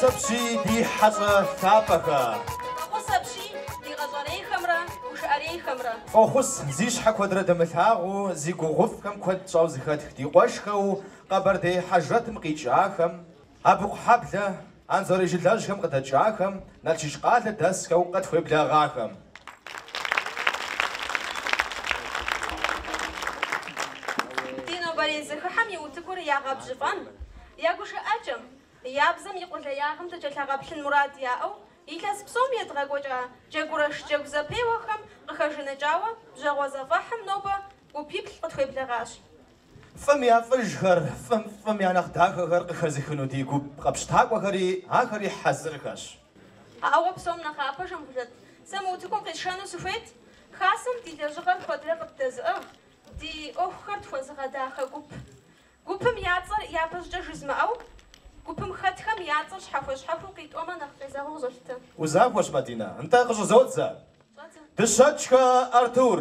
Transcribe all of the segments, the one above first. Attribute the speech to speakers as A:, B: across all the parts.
A: апщий, ди хьэщӏэ лъапӏэхэ!
B: Фӏэхъус апщий, ди гъэщӏэрейхэмрэ гушыӏэрейхэмрэ!
A: Фӏэхъус, зи щхьэ куэдрэ дымылъагъуу, зи гугъуфӏхэм куэд щӏауэ зэхэтх ди къуэшхэу Къэбэрдей хьэжрэтым къикӏахэм, Абыкъухьэблэ, Анзорей жылэжьхэм къыдэкӏахэм, Налшыч къалэ дэсхэу къытхуеблэгъахэм.
B: Ди нобэрей зэхыхьэм и утыкур ягъэбжьыфӏэн, я гушыӏэкӏэм, я бзэм и къулеягъым дыкӏэлъагъэплъын мурад яӏэу, илъэс псом едгъэкӏуэкӏа Джэгурэш джэгу зэпеуэхэм къыхэжаныкӏауэ бжьэгъуэ зэфӏэхьым нобэ гупиплӏ къытхуеблэгъащ.
A: Фӏым я фӏыжхэр, фӏым фӏым я нэхъ дахэхэр къыхэзыхыну ди гуп къэпщытакӏуэхэри ахэри хьэзырхэщ.
B: Ауэ псом нэхъапэ, Жамбулэт, сэ мы утыкум къисшэну сыхуейт, Хасэм ди лэжьыгъэр куэдрэ къыддэзыӏыгъ, ди ӏуэхухэр тхуэзыгъэдахэ гуп. Гупым я цӏэр япэщӏыкӏэ жызмыӏэу, гупым хэтхэм я цӏэр щхьэхуэ-щхьэхуэу къитӏуэмэ нэхъ къезэгъыу къызолъытэ.
A: Узахуэщ, Мадинэ. Нтӏэ, къыщӏызодзэ. Дыщэкӏхэ Артур.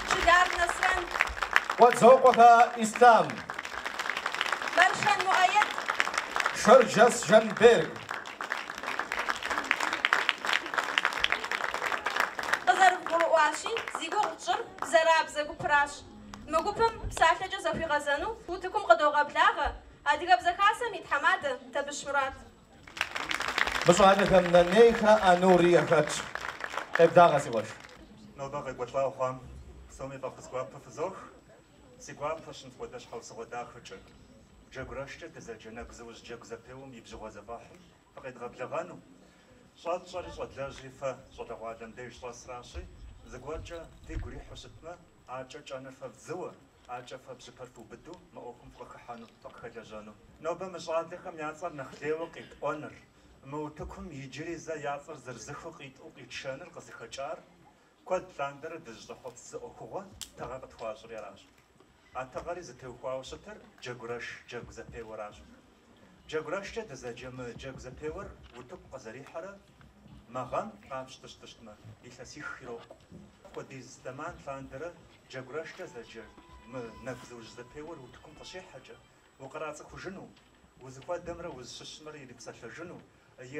B: Чылар Нэсрэн.
A: Къуэдзокъуэхэ Ислъам.
B: Мэршэн Муӏэед.
A: Шэрджэс Жанберг.
B: Къызэрывгурыӏуащи, зи гугъу тщӏыр Бзэрабзэ гупращ. Мы гупым псалъэкӏэ захуигъэзэну утыкум къыдогъэблагъэ Адыгэбзэ Хасэм и тхьэмадэ Табыщ Мурат.
A: Мы щӏалэхэм Нанейхэ Анури яхэтщ. Къеблагъэ, си къуэш.
C: Нобэ къекӏуэлӏауэ хъуам псоми фӏэхъус гуапэ фызох. Си гуапэщ мыпхуэдэ щхьэусыгъуэ дахэкӏэ. Джэгурэшкӏэ дызэджэ нэгузыужь джэгу зэпеуэм и бжьыгъуэ зэфӏэхьым фыкъедгъэблэгъэну. Щӏэтщӏэри щӏэдлэжьри фэ щӏалэгъуалэм деж щӏэсращи, зыгуэркӏэ фигу ирихьу щытмэ, акӏэ кӏэныр фэ вдзыуэ, акӏэ фэ бжьыпэр фыубыду мы ӏуэхум фыкъыхыхьэну, фыкъыхэлэжьэну. Нобэ мы щӏалэхэм я цӏэр нэхъ лейуэ къитӏуэныр, мы утыкум иджыри зэ я цӏэр зырызыхыу къитӏуэу къитшэныр къызыхэкӏар куэд лъандэрэ дызыщӏэхъуэпс зы ӏуэхугъуэ тыгъэ къытхуащӏри аращ. А тыгъэри зытеухуауэ щытыр Джэгурэш джэгу зэпеуэращ. Джэгурэшкӏэ дызэджэ мы джэгу зэпеуэр утыку къызэрихьэрэ мы гъэм къапщту щытмэ, илъэсих ирокъу. Апхуэдиз зэман лъандэрэ Джэгурэшкӏэ зэджэ мы нэгузыужь зэпеуэр утыкум къыщихьэкӏэ, укърацӏыхужыну, узыхуэдэмрэ узыщыщымрэ ирипсэлъэжыну,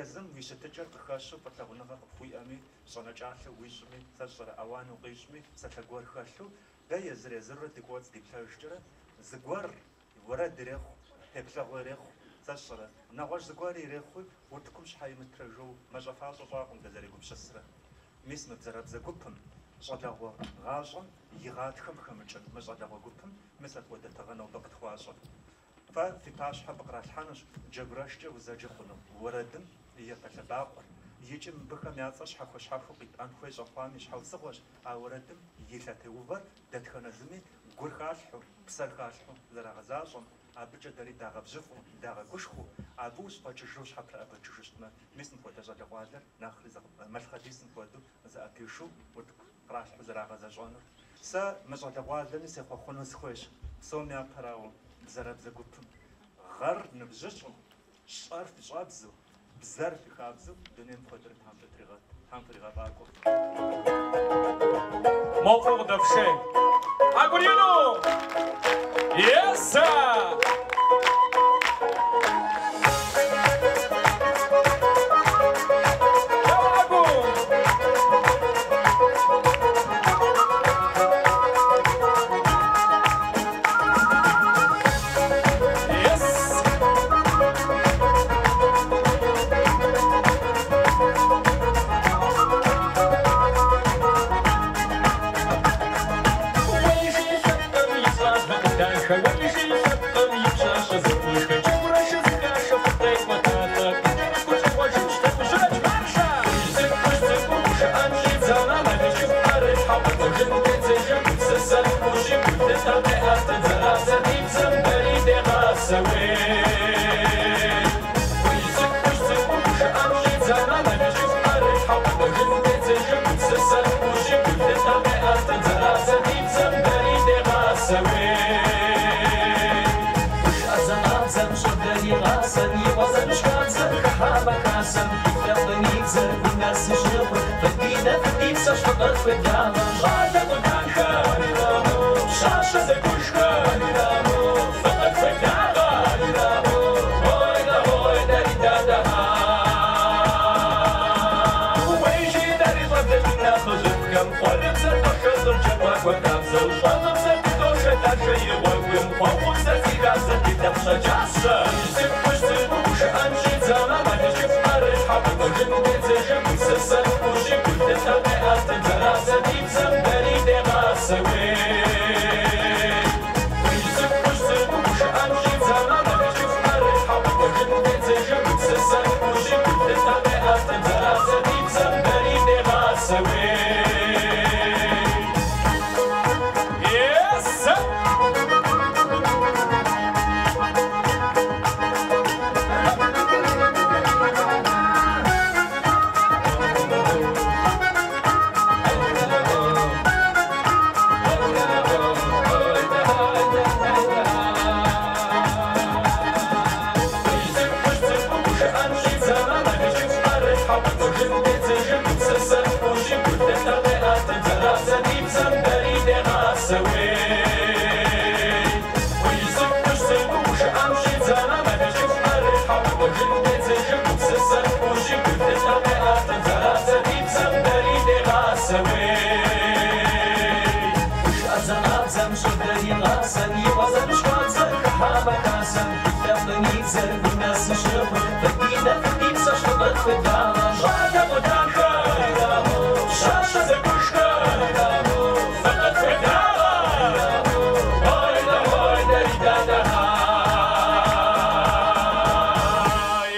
C: езым уи щытыкӏэр къыхэщу фӏылъагъуныгъэ къыпхуиӏэми, щӏэнэкӏалъэ уищӏми, сэ сщӏэрэ ауан укъищӏми, псалъэ гуэр хэлъу, дэ езыр-езырурэ ди кӏуэцӏ диплъэжкӏэрэ, зыгуэр уэрэд ирехъу, теплъэгъуэ ирехъу, сэ сщӏэрэ, нэгъуэщӏ зыгуэри ирехъуи, утыкум щхьэ имытрэ жоу мащӏэфащӏэ щӏакъым дызэрегупсысрэ. Мис мы Бзэрабзэ гупым, щӏалэгъуэ гъащӏэм и гъатхэм хэмыкӏын мы щӏалэгъуэ гупым мис апхуэдэ тыгъэ нобэ къытхуащӏыр. Фэ фи пащхьэ абы къралъхьэнущ Джэгурэшкӏэ узэджэ хъуну уэрэдым и япэ лъэбакъуэр, икӏи мыбыхэм я цӏэр щхьэхуэ-щхьэхуэу къитӏэн хуей щӏэхъуам и щхьэусыгъуэщ а уэрэдым и лъэтеувэр дэтхэнэ зыми гур халъхьэу, псэр халъхьэу зэрагъэзащӏэм, абыкӏэ дэри дагъэбжьыфӏэу, дагъэгушхуэу, абы ущыфӏэкӏыжу щхьэпрыӏэбэкӏыжу щытмэ, мис мыпхуэдэ щӏалэгъуалэр нэхъри малъхъэдисым хуэдэу зыӏэпишэу утыку къралъхьэу зэрагъэзэщӏэнур. Сэ мы щӏалэгъуалэми сехъуэхъуну сыхуейщ, псом япэрауэ, Бзэрабзэ гупым. Гъэр ныбжьыщӏэу, щӏэр фи щӏэбзэу, бзэр фи хабзэу дунейм куэдрэ Тхьэм фытригъэт, Тхьэм фригъэфӏакӏуэ.
D: Моуэ фӏыуэ къыдэфшей. ӏэгур ину! Есэ! щэджащэ. Цӏыкӏу хужь цӏыкӏуу гушыӏэн щӏидзэмэ, мэлыжьыхь ӏэрылъхьэ къэкӏуэжын дедзыжым, гупсысэр куущи, гулъытэр къеӏэт, бзэрабзэ ди бзэм дэри дегъасэ, уей. Цӏыкӏу хужь цӏыкӏуу гушыӏэн щӏидзэмэ, мэлыжьыхь ӏэрылъхьэ къэкӏуэжын дедзыжым, гупсысэр куущи, гулъытэр къеӏэт, бзэрабзэ ди бзэм дэри дегъасэ, уей. Yes, sir!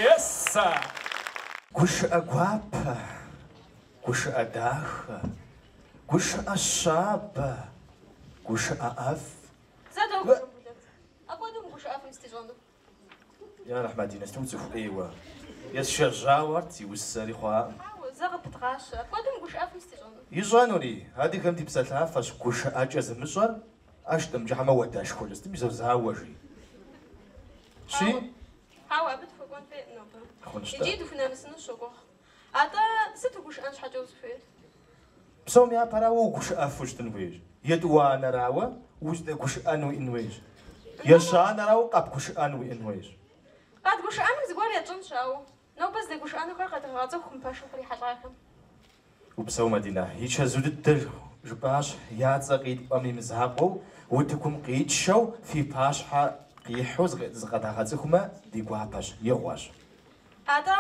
D: Yes, sir.
A: Гушыӏэ гуапэ, гушыӏэ дахэ, гушыӏэ щабэ, гушыӏэ ӏэфӏ.
B: Зэ догуэ, Жамбулэт. Апхуэдэу мыгушыӏэфым сыт ищӏэнур?
A: Ялыхь, Мадинэ, сыту уцӏыху ӏейуэ. Есшэжьауэ арт си усэри хъуакъым.
B: Хьэуэ, зэ къыпыдгъащэ. Апхуэдэу мыгушыӏэфым сыт ищӏэнур?
A: Ищӏэнури, адыгэм ди псэлъафэщ гушыӏэкӏэ зымыщӏэр, ӏэштӏымкӏэ хьэмэ уадэшхуэкӏэ сытми зозауэ, жи. Щи?
B: Хьэуэ, абы дыхуэкӏуэн хуейкъым нобэ.
A: Хъунщ-тӏэ.
B: Икӏи дыхунэмысыну сщогугъ. Атӏэ, сыт угушыӏэн щхьэкӏэ узыхуейр?
A: Псом япэрауэ угушыӏэфу щытын хуейщ. Етӏуанэрауэ уздэгушыӏэн уиӏэн хуейщ. Ещанэрауэ къэбгушыӏэн уиӏэн хуейщ.
B: Къэдгушыӏэным зыгуэр етщӏынщ, ауэ нобэ зыдэгушыӏэнухэр къэдгъэгъэцӏыху мы пэшым кърихьэлӏахэм.
A: Упсэу, Мадинэ, и чэзу дыдэ жыпӏащ, я цӏэ къитӏуэм и мызакъуэу, утыкум къитшэу, фи пащхьэ къихьу зыкъэдагъэцӏыхумэ, ди гуапэщ, игъуэщ.
B: Атӏэ,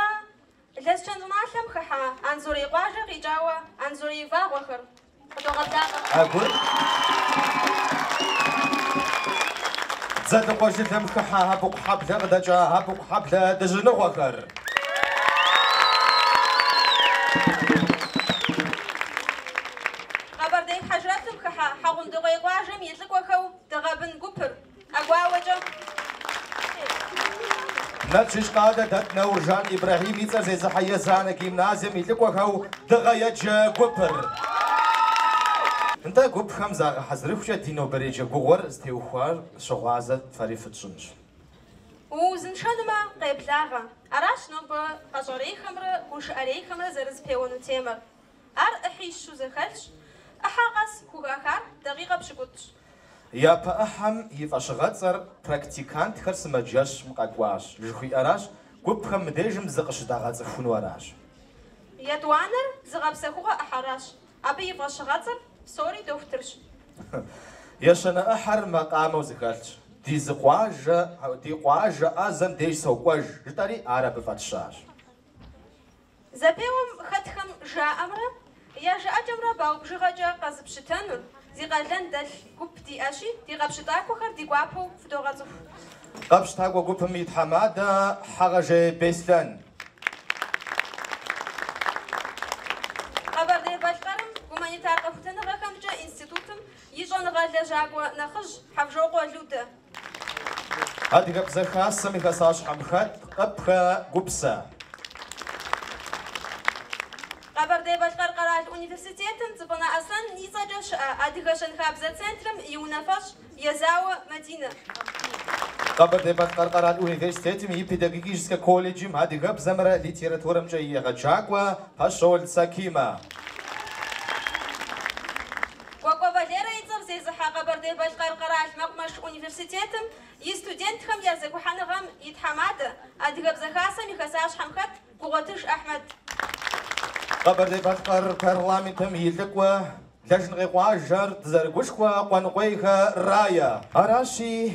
B: Лэскэн щӏыналъэм хыхьэ Анзорей къуажэ къикӏауэ Анзорей вагъуэхэр къыдогъэблагъэ.
A: Ӏэгур. Дзэлыкъуэ жылэм хыхьэ Абыкъухьэблэ къыдэкӏа Абыкъухьэблэ дыжьыныгъуэхэр.
B: Къэбэрдей хьэжрэтым хыхьэ Хьэгъундыкъуей къуажэм и лӏыкӏуэхэу Дыгъэбын гупыр, ӏэгуауэкӏэ.
A: Налшыч къалэ дэт Науржан Ибрэхьим и цӏэр зезыхьэ езанэ гимназием и лӏыкӏуэхэу Дыгъэеджэ гупыр. Нтӏэ, гупхэм загъэхьэзырыхукӏэ ди нобэрей джэгугъуэр зытеухуар щыгъуазэ фэри фытщӏынщ.
B: Уузыншэнумэ, къеблагъэ. Аращ нобэ къэщӏэрейхэмрэ гушыӏэрейхэмрэ зэрызэпеуэну темэр. Ар ӏыхьищу зэхэлъщ. ӏыхьэ къэс хухахар дакъикъэ пщыкӏутӏщ.
A: Япэ ӏыхьэм и фӏэщыгъэцӏэр практикантхэр сымаджэщым къэкӏуащ жыхуиӏэращ, гупхэм мыдежым зыкъыщыдагъэцӏыхуну аращ.
B: Етӏуанэр зыгъэпсэхугъуэ ӏыхьэращ. Абы и фӏэщыгъэцӏэр псори дохутырщ.
A: Ещанэ ӏыхьэр макъамэу зэхэлъщ. Ди зы къуажэ, ди къуажэ ӏэзэм деж сокӏуэж, жытӏэри ар абы фӏэтщащ.
B: Зэпеуэм хэтхэм жаӏэмрэ я жыӏэкӏэмрэ балл бжыгъэкӏэ къэзыпщытэнур зи къалэн дэлъ гуп диӏэщи, ди къэпщытакӏуэхэр ди гуапэу фыдогъэцӏыху.
A: Къэпщытакӏуэ гупым и тхьэмадэ Хьэгъэжей Беслъэн.
B: Къэбэрдей-Балъкъэрым гуманитар къэхутэныгъэхэмкӏэ институтым и щӏэныгъэ лэжьакӏуэ нэхъыжь Хьэвжокъуэ Людэ.
A: Адыгэбзэ Хасэм и хасащхьэм хэт Къыпхэ Гупсэ.
B: Къэбэрдей-Балъкъэр къэрал университетым Цӏыпӏынэ Аслъэн и цӏэкӏэ щыӏэ Адыгэ щэнхабзэ центрым и унафэщӏ Езауэ Мадинэ.
A: Къэбэрдей-Балъкъэр къэрал университетым и педагогическэ колледжым адыгэбзэмрэ литературэмкӏэ и егъэджакӏуэ Пэщол Сакимэ.
B: Кӏуэкӏуэ Валерэ и цӏэр зезыхьэ Къэбэрдей-Балъкъэр къэрал мэкъумэш университетым и студентхэм я зэгухьэныгъэм и тхьэмадэ, Адыгэбзэ Хасэм и хасащхьэм хэт Гугъуэтыж Ахьмэд.
A: Къэбэрдей-Балъкъэр парламентым и лӏыкӏуэ Лэжынкъей къуажэр дызэрыгушхуэ Къуэныкъуейхэ Рая. Аращи,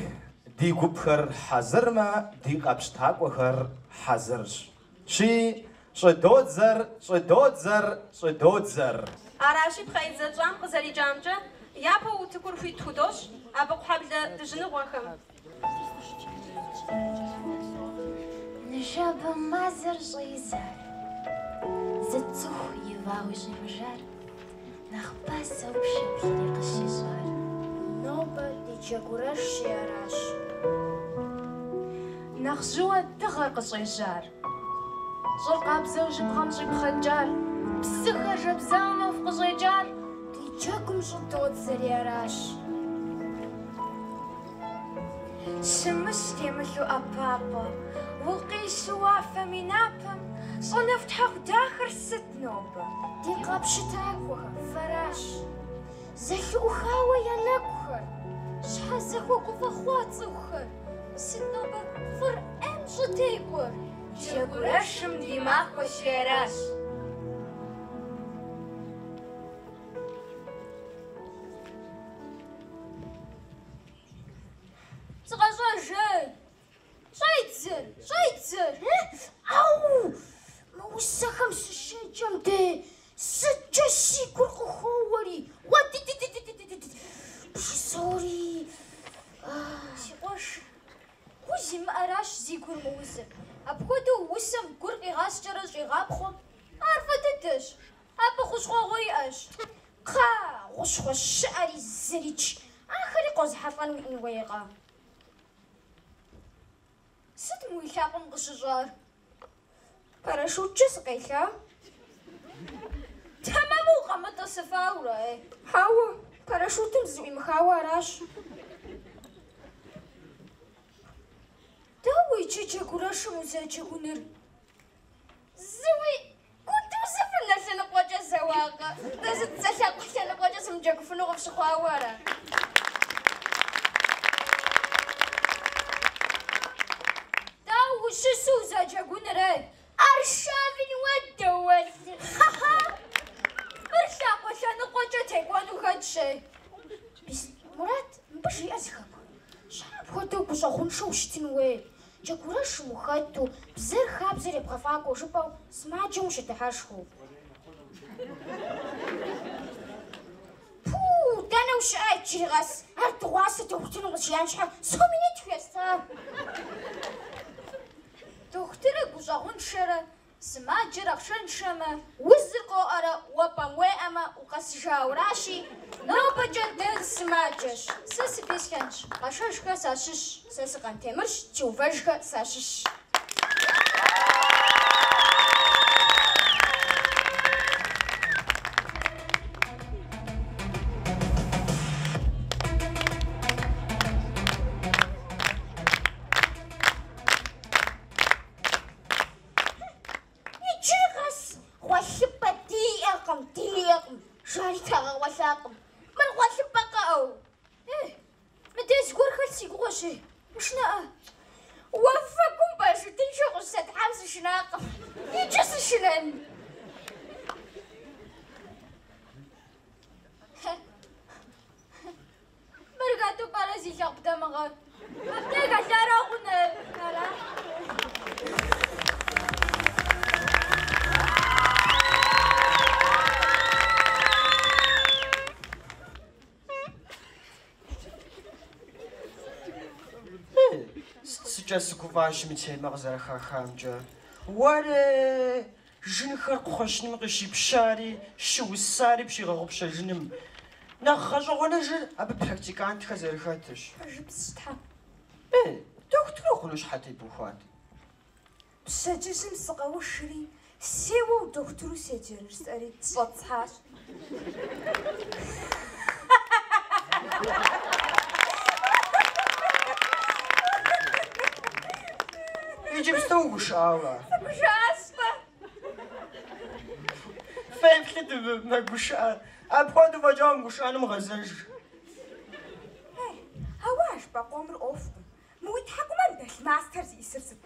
A: Ди гупхэр хьэзырмэ, ди къэпщытакӏуэхэр хьэзырщ. Щи, щӏыдодзэр, щӏыдодзэр, щӏыдодзэр.
B: Аращи, пхъэидзэ тщӏам къызэрикӏамкӏэ, япэу утыкур хуит худощӏ Абыкъухьэблэ дыжьыныгъуэхэм.
E: Ныжэбэ мазэр щӏэизар, зы цӏыху и вагъуи щӏимыжар, нэхъ пасэу пшэплъри къыщищӏар.
F: Нобэ ди джэгурэшщи аращ.
G: Нэхъ жьыуэ дыгъэр къыщӏежьар, щӏыр къабзэу жьыбгъэм щӏипхъэнкӏар, псыхэр жэбзауэ нэху къыщӏекӏар.
F: Ди джэгум щӏыдодзэри аращ.
G: Щымыщ темылъу ӏэпапӏэ, укъищу уафэм и напэм, щӏэнэху тхьэгъу дахэр сыт нобэ?
F: Ди къэпщытакӏуэхэр фэращ. Зэлъыӏухауэ я нэгухэр, щхьэ зэхуэгуфӏэ хъуа цӏыхухэр, сыт нобэ фӏыр ӏейм щӏытекӏуэр?
G: Джэгурэшым ди махуэщи аращ.
F: Сыкъэщӏэж, ей! Щӏедзэр, щӏедзэр! Ау! Мы усэхэм сыщеджэм де сыткӏэ си гур къыхоуэри, уэ ди-ди-ди-ди-ди-ди-ди, бжызори.
G: Си къуэш, гу зимыӏэращ зи гур мыузыр. Апхуэдэу усэм гур къигъаскӏэрэ щӏигъапхъуэм, ар фӏы дыдэщ. Абы хущхъуэгъуэ иӏэщ.
F: Кхъа, гъущхъуэ щыӏэри зырикӏ, ахэри къозыхьэлӏэн уиӏэн хуейкъэ?
G: Сыт мы уи лъакъуэм къыщыщӏар?
F: Парашюткӏэ сыкъелъа?
G: Тэмэму укъэмытӏысыфауэрэ, ей?
F: Хьэуэ, парашютым зыӏуимыхауэ аращ.
G: Дауэ иджы джэгурэшым узэджэгуныр?
F: Зыуи Кутузовыр нэ лъэныкъуэкӏэ зэуакъэ? Нтӏэ сыт сэ лъакъуэ лъэныкъуэкӏэ сымыджэгуфыну къыпщыхъуауэ ара?
G: Дауэ ущысу узэджэгуныр, ей?
F: Аршавин уэдэ уэлы.
G: Ха-ха! Мыр лъакъуэ лъэныкъуэкӏэ текӏуэну хэтщ, ей.
F: Мис, Мурат, мыбы жиӏэр зэхэпх. Щхьэ апхуэдэу гущӏэгъуншэу ущытын хуей? Джэгурэшым ухэту, бзэр хабзэр ебгъэфӏакӏуэу жыпӏэу сымаджэм ущыдыхьэшхыу. Пу, дэнэ ущыӏа иджыри къэс? Ар дыгъуасэ дохутырым къызжиӏэн щхьэ сом минитху еста.
G: Дохутырыр гущӏэгъуншэрэ, сымаджэр ахъшэншэмэ, узыр къоӏэрэ уэ пӏэм уеӏэмэ, укъэсыжауращи, нобэкӏэ дэ дысымаджэщ. Сэ сы-Беслъэнщ, Къэшэжхэ сащыщщ,
F: сэ сы-Къантемырщ, Теувэжхэ сащыщщ. Иджыри къэс гъуэлъыпӏэ диӏэкъым, диӏэкъым, жари дагъэгъуэлъакъым. Мыр гъуэлъыпӏэ къэӏэу.
G: Ей, мыдей зыгуэр хэлъ си гугъэщ, ей, ушынэӏэ.
F: Уафэгум парашютыншэу къыщысэтхьам сышынакъым. Иджы сышынэн.
G: Мыр хэту пӏэрэ зи лъэпкъ дамыгъэр? Абдей хэлъара хъунэ? Ара?
H: Сыткӏэ сыгуфӏащи мы темэ къызэрыхахамкӏэ. Уэрей, жынхэр кхъуэщыным къыщипщари, щыусари пщигъэгъупщэжыным. Нэхъ гъэщӏэгъуэныжыр абы практикантхэр зэрыхэтырщ.
G: Пэжыпсщ, тхьэ.
H: Ей, дохутыр ухъуну щхьэ тебухуат?
G: Пщэдджыжьым сыкъэушри, сеуэу дохутыру седжэн жысӏэри сщӏэтӏысхьащ.
H: Иджыпсту угушыӏауэ?
G: Сыгушыӏащ-тӏэ.
H: Феплъыт мыбы мэгушыӏэ. Апхуэдэу фӏэкӏа умыгушыӏэным гъэзэж.
G: Ей, ауэ а жыпӏэ къомыр ӏуэхукъым. Мы уи тхьэкӏумэм дэлъ мастэр зиӏысыр сыт?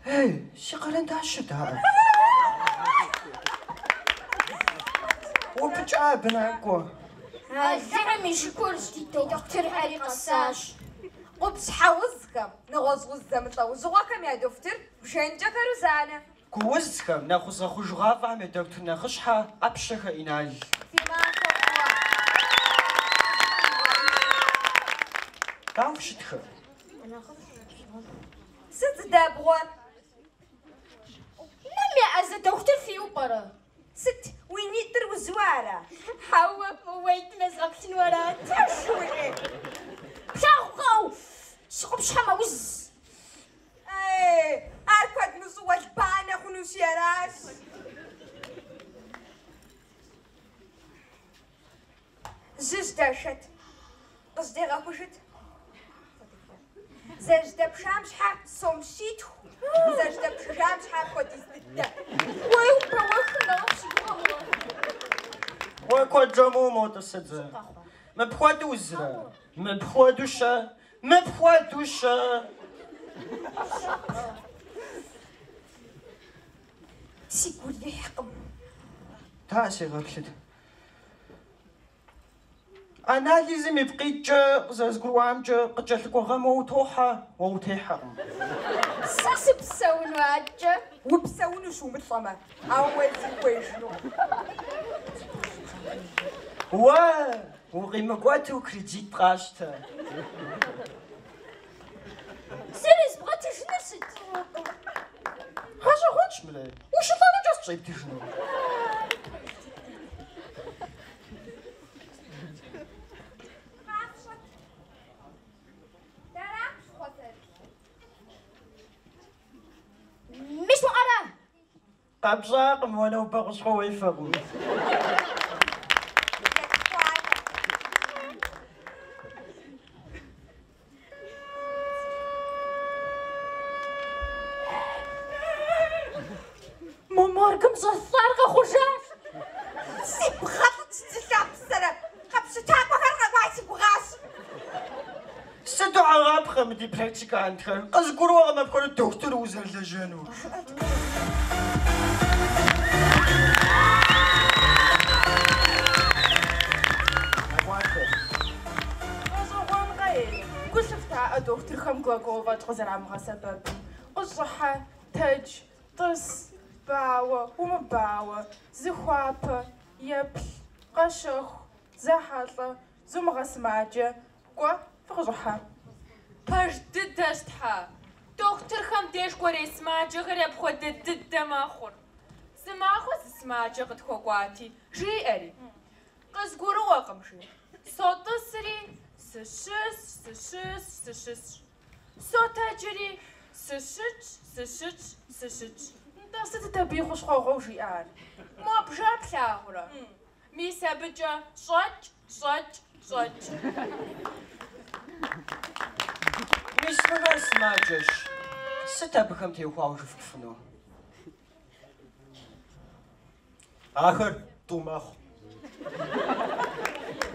H: Ей, си къэрэндащыр даӏэ. Упыкӏа абы накӏуэ.
F: Алыхьым и шыкурщ, ди дохутырхэри къэсащ.
I: Къупщхьэ узхэм, нэгъуэщӏ уз зэмылӏэужьыгъуэхэм я дохутыр Бжэнкӏэхэ Рузанэ.
H: Гу узхэм, нэхъ узгъэхъужыгъуафӏэхэм я дохутыр нэхъыщхьэ ӏэпщэхэ Инал.
I: Фи махуэ фӏыуэ.
H: Дауэ фыщытхэ?
I: Сыт зыдэбгъуэр?
G: Нэм еӏэзэ дохутыр фиӏэу пӏэрэ?
I: Сыт, уи нитӏыр узу ара?
G: Хьэуэ, мыуейтӏым езгъэплъыну арат.
I: Шури!
F: Плъагъукъэ, си къупщхьэ мэуз.
I: Эй, ар куэд мыщӏу уэлбанэ хъунущи аращ. Жьы жьдэшэт, къыжьдегъэхужыт. Зэрыжьдэпшам щхьэ сом щитху, зэрыжьдэпшыжам щхьэ апхуэдиз дыдэ.
G: Уей, убэуэхым нэхъыфӏ си гугъэм уэ.
H: Уэ куэд жомыӏэу моуэ тӏысыт зэ. Мыпхуэдэу узрэ? Мыпхуэдэу щэ? Мыпхуэдэу щэ?
I: Си гур ихькъым.
H: Даӏэ сегъэплъыт. Анализым ипкъ иткӏэ къызэрызгурыӏуамкӏэ, къыкӏэлъыкӏуэ гъэм уэ утохьэ, уэ утехьэкъым.
G: Сэ сыпсэуну адэкӏэ?
I: Упсэунущ умылӏэмэ, ауэ уэ езыр ухуеижынукъым.
H: Уэ укъимыкӏуэту кредит къащтэ.
G: Зэрезбгъэтыжынур сыт?
H: Гъэщӏэгъуэнщ мыри. Ущылӏэнукӏэ сыт щӏептыжынур?
I: Къафщӏэт. Дэра хущхъуэ зэрылъыр?
F: Мис моӏэра?
H: Къэпщӏакъым, уэ нобэ хущхъуэ уефэкъым.
I: Етхуанэ.
B: Мо моргым щӏэлъ лӏар къэхъужащ.
I: Си бгъэлӏыкӏ зи лъапсэрэ къэпщытакӏуэхэр къэкӏуа си гугъащ.
H: Сыту хьэгъапхъэ мы ди практикантхэр? Къызгурыӏуэкъым апхуэдэу дохутыру узэрылэжьэнур.
J: Гъэщӏэгъуэнкъэ, ей? Гу лъыфтаӏэ дохутырхэм глагол фӏэкӏ къызэрамыгъэсэбэпым. Къыщӏыхьэ, тэдж, тӏыс, бауэ, умыбауэ, зыхуапэ, еплъ, къэщэху, зэхьэлӏэ, зумыгъэсымаджэ, кӏуэ, фыкъыщӏыхьэ.
K: Пэж дыдэщ, тхьэ. Дохутырхэм деж кӏуэрей сымаджэхэри апхуэдэ дыдэ мэхъур. Зы махуэ зы сымаджэ къытхуэкӏуати, жиӏэри. Къызгурыӏуэкъым, жи. Сотӏысри, сыщысщ, сыщысщ, сыщысщ. Сотэджри, сыщытщ, сыщытщ, сыщытщ.
J: Нтӏэ, сытыт абы и хущхъуэгъуэу жиӏар?
K: Мо бжэр плъагъурэ? Мис абыкӏэ щӏэкӏ, щӏэкӏ, щӏэкӏ.
H: Мис мыхэр сымаджэщ. Сыт абыхэм теухуауэ жыфӏэфыну?
A: Ахэр тӏу мэхъу.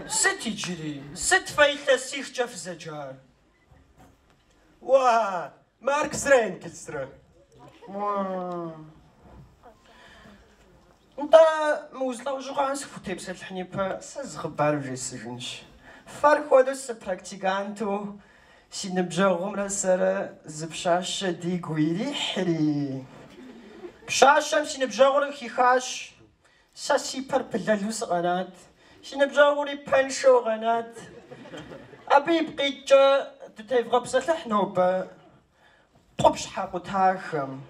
H: Сыт иджыри? Сыт фэ илъэсихкӏэ фызэджар?
A: Уа, Марксрэ Энгельсрэ.
H: Нтӏэ, мы уз лӏэужьыгъуэхэм сыхутепсэлъыхьын ипэ, сэ зы хъыбар вжесӏэжынщ. Фэр хуэдэу сыпрактиканту си ныбжьэгъумрэ сэрэ зы пщащэ дигу ирихьри. Пщащэм си ныбжьэгъур къыхихащ. Сэ си пэр пылэлу сыкъэнат, си ныбжьэгъури пэншэу къэнат. Абы ипкъ иткӏэ дытевгъэпсэлъыхь нобэ къупщхьэ къутахэм.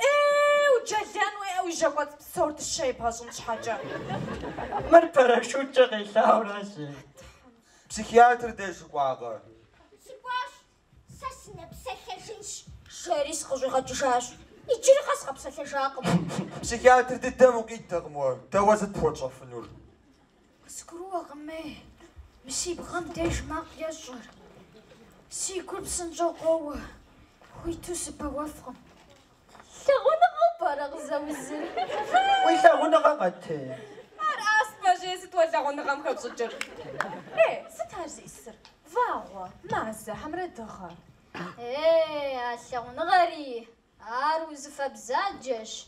B: Ей, уджэлэн уиӏэ уи жьэкӏуэцӏ псор дыщэ ебгъэщӏын щхьэкӏэ.
H: Мыр парашюткӏэ къелъауращ.
A: Психиатр деж укӏуакъэ?
F: Сыкӏуащ, сэ сынэпсэлъэжынщ, жери сыкъыщӏигъэкӏыжащ. Иджыри къэс къэпсэлъэжакъым.
A: Психиатр дыдэм укъидэкъым уэ. Дэ уэ сыт пхуэтщӏэфынур?
F: Къызгурыӏуэкъым, ей, мы си бгъэм деж макъ ещӏыр. Си гур псынщӏэу къоуэ, хуиту сыбэуэфкъым.
G: Лъагъуныгъэу пӏэрэ къызэузыр?
H: Уи лъагъуныгъэ къэтей.
K: Ар астмэщи, сыт уэ лъагъуныгъэм хэпщӏыкӏыр?
B: Ей, сыт ар зиӏысыр? Вагъуэ, мазэ, хьэмэрэ дыгъэ?
G: Ей, а лъагъуныгъэри! Ар узыфэ бзаджэщ.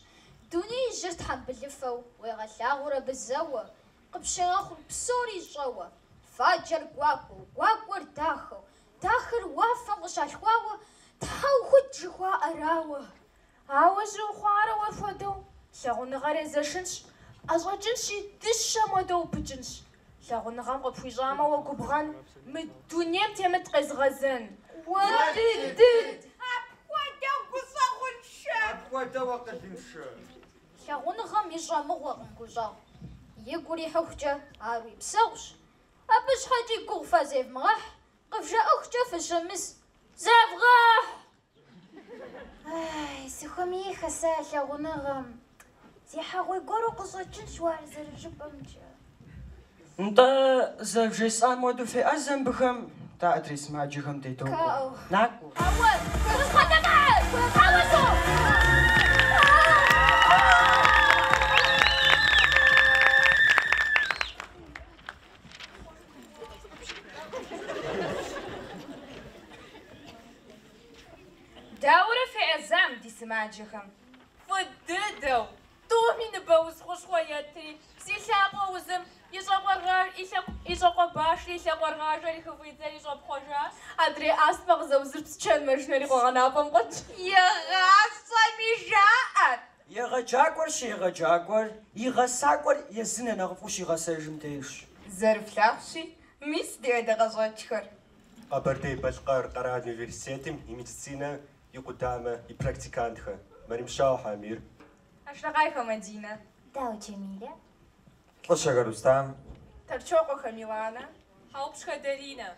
G: Дунеижьыр тхьэмбылыфэу уегъэлъагъур абы зэуэ, къыпщегъэхъур псори щӏэуэ. Фаджэр гуакӏуэу, гуакӏуэр дахэу, дахэр уафэм къыщалъхуауэ, тхьэӏухуд жыхуаӏэрауэ.
J: Ауэ жьы ухъуарэ уэр хуэдэу, лъагъуныгъэр езэшынщ, ӏэщӏэкӏынщи, дыщэм хуэдэу упыкӏынщ. Лъагъуныгъэм къыпхуищӏамэ уэ губгъэн, мы дунейм темыт къезыгъэзэн.
G: Уэ дыдыд!
I: Апхуэдэу гущӏэгъуншэ!
L: Апхуэдэу акъылыншэ!
G: Лъагъуныгъэм ищӏэ мыгъуэкъым гущӏэгъу. И гур ихьыхукӏэ ар уи псэгъущ. Абы щхьэкӏи гугъу фэ зевмыгъэхь, къывжаӏыхукӏэ фыщымыс, зевгъэхь!
E: Ай, сыхуэмеиххэ сэ а лъагъуныгъэм. Зехьэгъуей гуэру къыщӏэкӏынщ уэ ар зэрыжыпӏэмкӏэ.
H: Нтӏэ, зэрывжесӏам хуэдэу феӏэзэ мыбыхэм, дэ адрей сымаджэхэм дедокӏуэ. Накӏуэ.
G: Ауэ, хущхъуэ Ауэ со!
K: Дауэрэ феӏэзам ди сымаджэхэм?
B: Фӏы дыдэу, тӏуми ныбэуз хущхъуэ еттри, зи лъакъуэ узым и щӏакъуэ башри и лъакъуэрыгъажэри хыфӏидзэри щӏэпхъуэжащ.
K: Адрей астмэ къызэузыр псчэн машинэри къуэгъэнапӏэм къуэтщ.
I: Егъащӏэми жаӏэр!
H: Егъэджакӏуэр щыегъэджакӏуэр и гъэсакӏуэр езым я нэхъыфӏу щигъэсэжым дежщ.
I: Зэрыфлъагъущи, мис ди ӏэдакъэщӏэкӏхэр.
C: Къэбэрдей-Балъкъэр къэрал университетым и медицинэ и къудамэ и практикантхэ Мэремщауэхэ Амир.
I: Ашракъайхэ Мадинэ.
E: Дау Джамилэ.
A: Лӏыщэхэ Рустам.
J: Тэрчокъуэхэ Миланэ.
K: Хьэупщхэ Даринэ.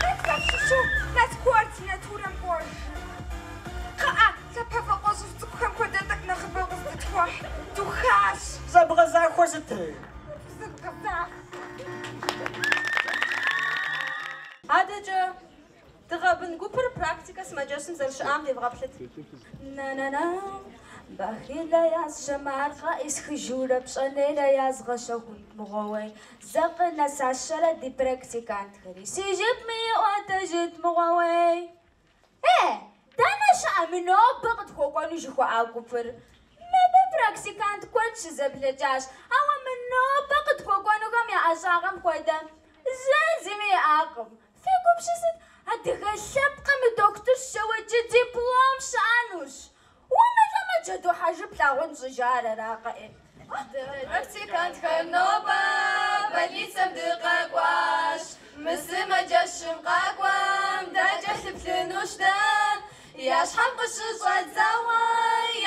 I: Хэт фэ фщыщу Мэзкуу ординатурэм кӏуэжыр? Кхъыӏэ, лъапэфӏэкъуэщӏыф цӏыкӏухэм хуэдэ тӏэкӏу нэхъыбэу къыздытхуэхь. Духащ.
H: Зэбгъэзахуэр сыт?
I: Зэбгъэзахуэ.
B: Адэкӏэ Дыгъэбын гупыр практикэ сымаджэщым зэрыщыӏам девгъэплъыт.
M: На-на-на, Бахилэ ясщэмэ ар къаӏисхыжурэ пщӏэнейрэ язгъэщэхунт мыгъуэуей. Зэ къынэсащэрэ ди практикантхэри, си жыпми иӏуэтэжыт мыгъуэуей. Э, дэнэ щыӏэ мы нобэ къытхуэкӏуэну жыхуаӏа гупыр? Мыбы практикант куэд щызэблэкӏащ, ауэ мы нобэ къытхуэкӏуэнухэм я ӏэщӏагъэм хуэдэ зэ зыми иӏакъым. Фегупсысыт, адыгэ лъэпкъым и дохутыр щэуэкӏэ диплом щыӏэнущ. Умылӏэмэ, джэду хьэжы плъагъун щӏыжаӏэр аракъэ, ӏей.
K: Практикантхэр нобэ больницэм дыкъэкӏуащ. Мы сымаджэщым къакӏуэм дакӏэлъыплъынущ дэ. Я щхьэм къыщыщӏэдзауэ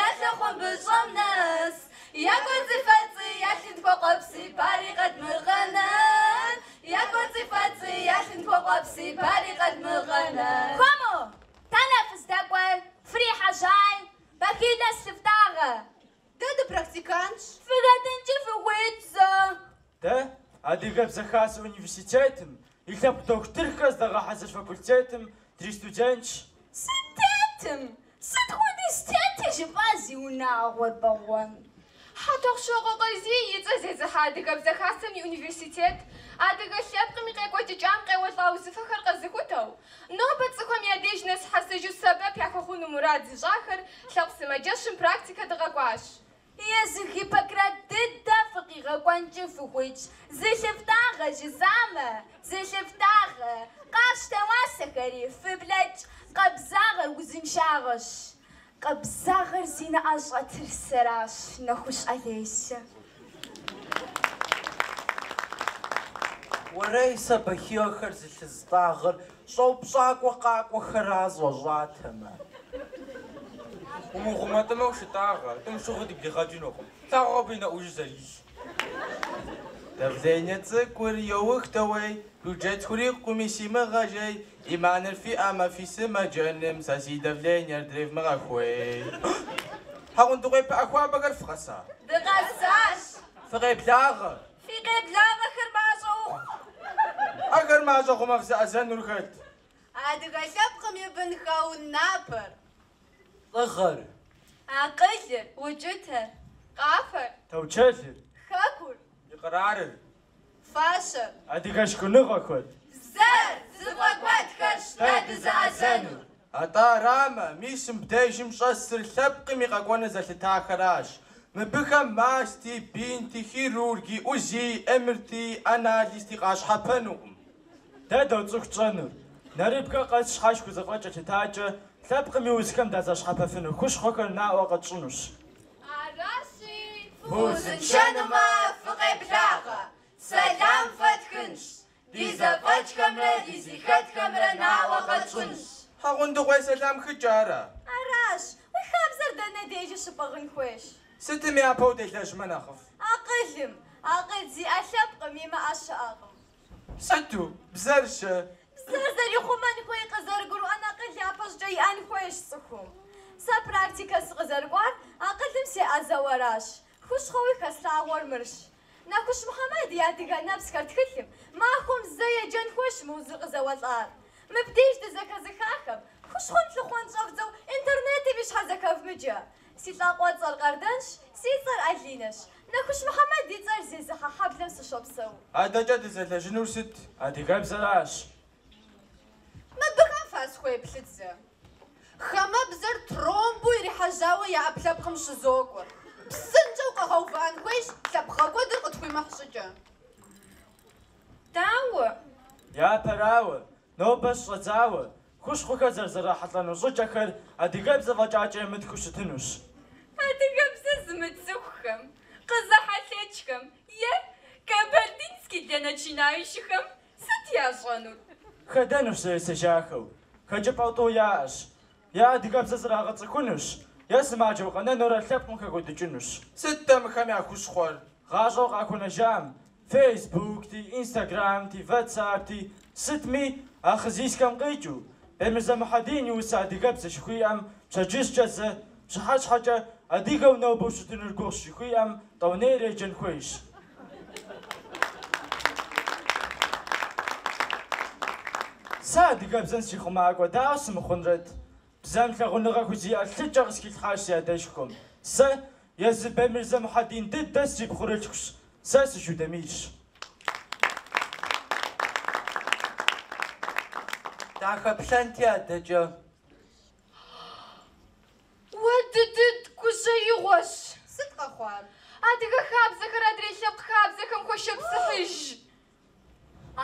K: я лъэхъуамбыщӏэм нэс. Я кӏуэцӏи-фэцӏи, я лъынтхуэ къуэпси пари къэдмыгъэнэн. Я кӏуэцӏи-фэцӏи, я лъынтхуэ къуэпси пари къэдмыгъэнэн.
M: Хуэму, дэнэ фыздэкӏуэр, фрихьэжьай, бахилэ слъыфтӏагъэ.
B: Дэ дыпрактикантщ.
M: Фыхэтынкӏи фыхуит зэ.
D: Дэ Адыгэбзэ Хасэ университетым и лъэпкъ дохутырхэр здагъэхьэзыр факультетым дристудентщ.
M: Сытетым? Сыт хуэдиз тети жыпӏа зи унагъуэр бэгъуэн?
K: Хьэтӏохъущокъуэ Къазий и цӏэ зезыхьэ Адыгэбзэ Хасэм и университет, адыгэ лъэпкъым и къекӏуэкӏыкӏам къеуэлӏа узыфэхэр къэзыхутэу, нобэ цӏыхухэм я деж нэсхьэсыжу сэбэп яхуэхъуну мурад зыщӏахэр лъэпкъ сымаджэщым практикэ дыкъэкӏуащ.
M: Езы Гиппократ дыдэ фыкъигъэкӏуэнкӏи фыхуитщ. Зылъыфтӏагъэ жысӏамэ, зылъыфтӏагъэ, къафщтэ уасэхэри, фыблэкӏ, къабзагъэр узыншагъэщ. Къабзагъэр зи нэӏэ щӏэтыр сэращ, Нэхущ Олеся.
D: Уэрей, сэ бахилэхэр зылъыстӏагъэр щӏэупщӏакӏуэ къакӏуэхэра щӏэщӏатэмэ.
L: Умыгъумэтӏымэу шытӏагъэ, тӏум щыгъуи дыблигъэкӏынукъым. Плъагъуркъэ абы и нэӏужыр зэрилъ.
D: Давление цӏыкӏур йоух дэуей, бюджет схурикъуми симыгъэжей, иманыр фиӏэмэ фи сымаджэным, сэ си давлениер древмыгъэхуей.
L: Хьэгъундыкъуей пыӏэ хуабэхэр фыкъэса?
I: Дыкъэсащ!
D: Фыкъеблагъэ!
I: Фи къеблагъэхэр мащӏэ ухъу!
L: Ахэр мащӏэ хъумэ фызэӏэзэнур хэт?
B: Адыгэ лъэпкъым и бынхэу напэр.
D: Лӏыгъэр.
B: Акъылыр, укӏытэр.
K: Къафэр.
D: Таучэлыр.
B: Хэкур.
L: Икърарыр.
B: Фащэр.
D: Адыгэ шхыныгъуэхэр.
N: Бзэр зыфӏэкӏуэдхэрщ дэ дызэӏэзэнур.
L: Атӏэ арамэ, мис мыбдежым щӏэсыр лъэпкъым и къэкӏуэныр зэлъытахэращ. Мыбыхэм масти, бинти, хирурги, УЗИ, МРТ, анализти къащхьэпэнукъым.
D: Дэ доцӏыху тщӏэнур. Нэрыбгэ къэс щхьэж хузэфӏэкӏ елъытакӏэ лъэпкъым и узхэм дазэщхьэпэфыну хущхъуэхэр наӏуэ къэтщӏынущ.
N: Аращи, фыузыншэнумэ, фыкъеблагъэ, сэлам фэтхынщ, ди зэфӏэкӏхэмрэ дызыхэтхэмрэ наӏуэ къэтщӏынщ.
L: Хьэгъундыкъуей сэлам хыкӏэ ара?
M: Аращ, уи хабзэр дэнэ дежи щыпӏыгъын хуейщ.
L: Сытым япэу делэжьмэ нэхъыфӏ?
M: Акъылым, акъыл зиӏэ лъэпкъым имыӏэ щыӏэкъым.
L: Сыту? Бзэр-щэ?
M: Бзэр зэрихъумэн хуей къызэрыгурыӏуэн акъыл япэщӏыкӏэ иӏэн хуейщ цӏыхум. Сэ практикэ сыкъызэрыкӏуар акъылым сеӏэзэу аращ. Хущхъуэуи хэслъагъуэр мырщ. Нэхущ Мухьэмэд и Адыгэ нэпсхэр тхылъым махуэм зэ еджэн хуейщ мы узыр къызэуэлӏар. Мыбдеж дызэхэзыхахэм хущхъуэм лъыхъуэн щӏэвдзэу интернетым и щхьэр зэхэвмыджэ. Си лӏакъуэцӏэр Къардэнщ, си цӏэр Алинэщ. Нэхущ Мухьэмэд и цӏэр зезыхьэ хьэблэм сыщопсэу.
L: Адэкӏэ дызэлэжьынур сыт?
D: Адыгэбзэращ.
N: Мыбыхэм фасхуеплъыт зэ. Хамэбзэр тромбу ирихьэжьауэ я ӏэпкълъэпкъым щызокӏуэр. Псынщӏэу къэгъэувыӏэн хуейщ лъэпкъгъэкӏуэдыр къытхуимыхь щӏыкӏэ.
M: Дауэ?
D: Япэрауэ, нобэ щыщӏэдзауэ, хущхъуэхэр зэрызэрахьэлӏэну щӏыкӏэхэр адыгэбзэ фӏэкӏакӏэ ямытхыу щытынущ.
K: Адыгэбзэ зымыцӏыхухэм, къызэхьэлъэкӏхэм е кабардинский для начинающих-хэм сыт ящӏэнур?
D: Хэдэнущ зэресэжахэу, хэкӏыпӏэу тӏу яӏэщ. Е адыгэбзэ зрагъэцӏыхунущ, е сымаджэу къэнэнурэ лъэпкъым хэкӏуэдыкӏынущ.
L: Сыт-тӏэ мыхэм я хущхъуэр?
D: Гъащӏэу къахуэнэжам, Фейсбукти, Инстаграмти, Ватсапти, сытми, Ахъызисхэм къикӏыу, Бемырзэ Мухьэдин и усэ Адыгэбзэ жыхуиӏэм пщэдджыжькӏэ зэ, пщыхьэщхьэкӏэ Адыгэу нобэ ущытыныр гугъущ жыхуиӏэм тӏэунейрэ еджэн хуейщ. Сэ адыгэбзэм срихъумакӏуэ дауэ сымыхъунрэт? Бзэм лъагъуныгъэ хузиӏэр лъыкӏэ къысхилъхьащ си адэшхуэм. Сэ езы Бемырзэ Мухьэдин дыдэ срипхъурылъхущ, сэ сы-Шу Дамирщ.
O: Дахэплъэнти адэкӏэ.
K: Уэ дыдыд гужьеигъуэщ.
N: Сыт къэхъуар?
K: Адыгэ хабзэхэр адрей лъэпкъ хабзэхэм хошэпсыхьыж.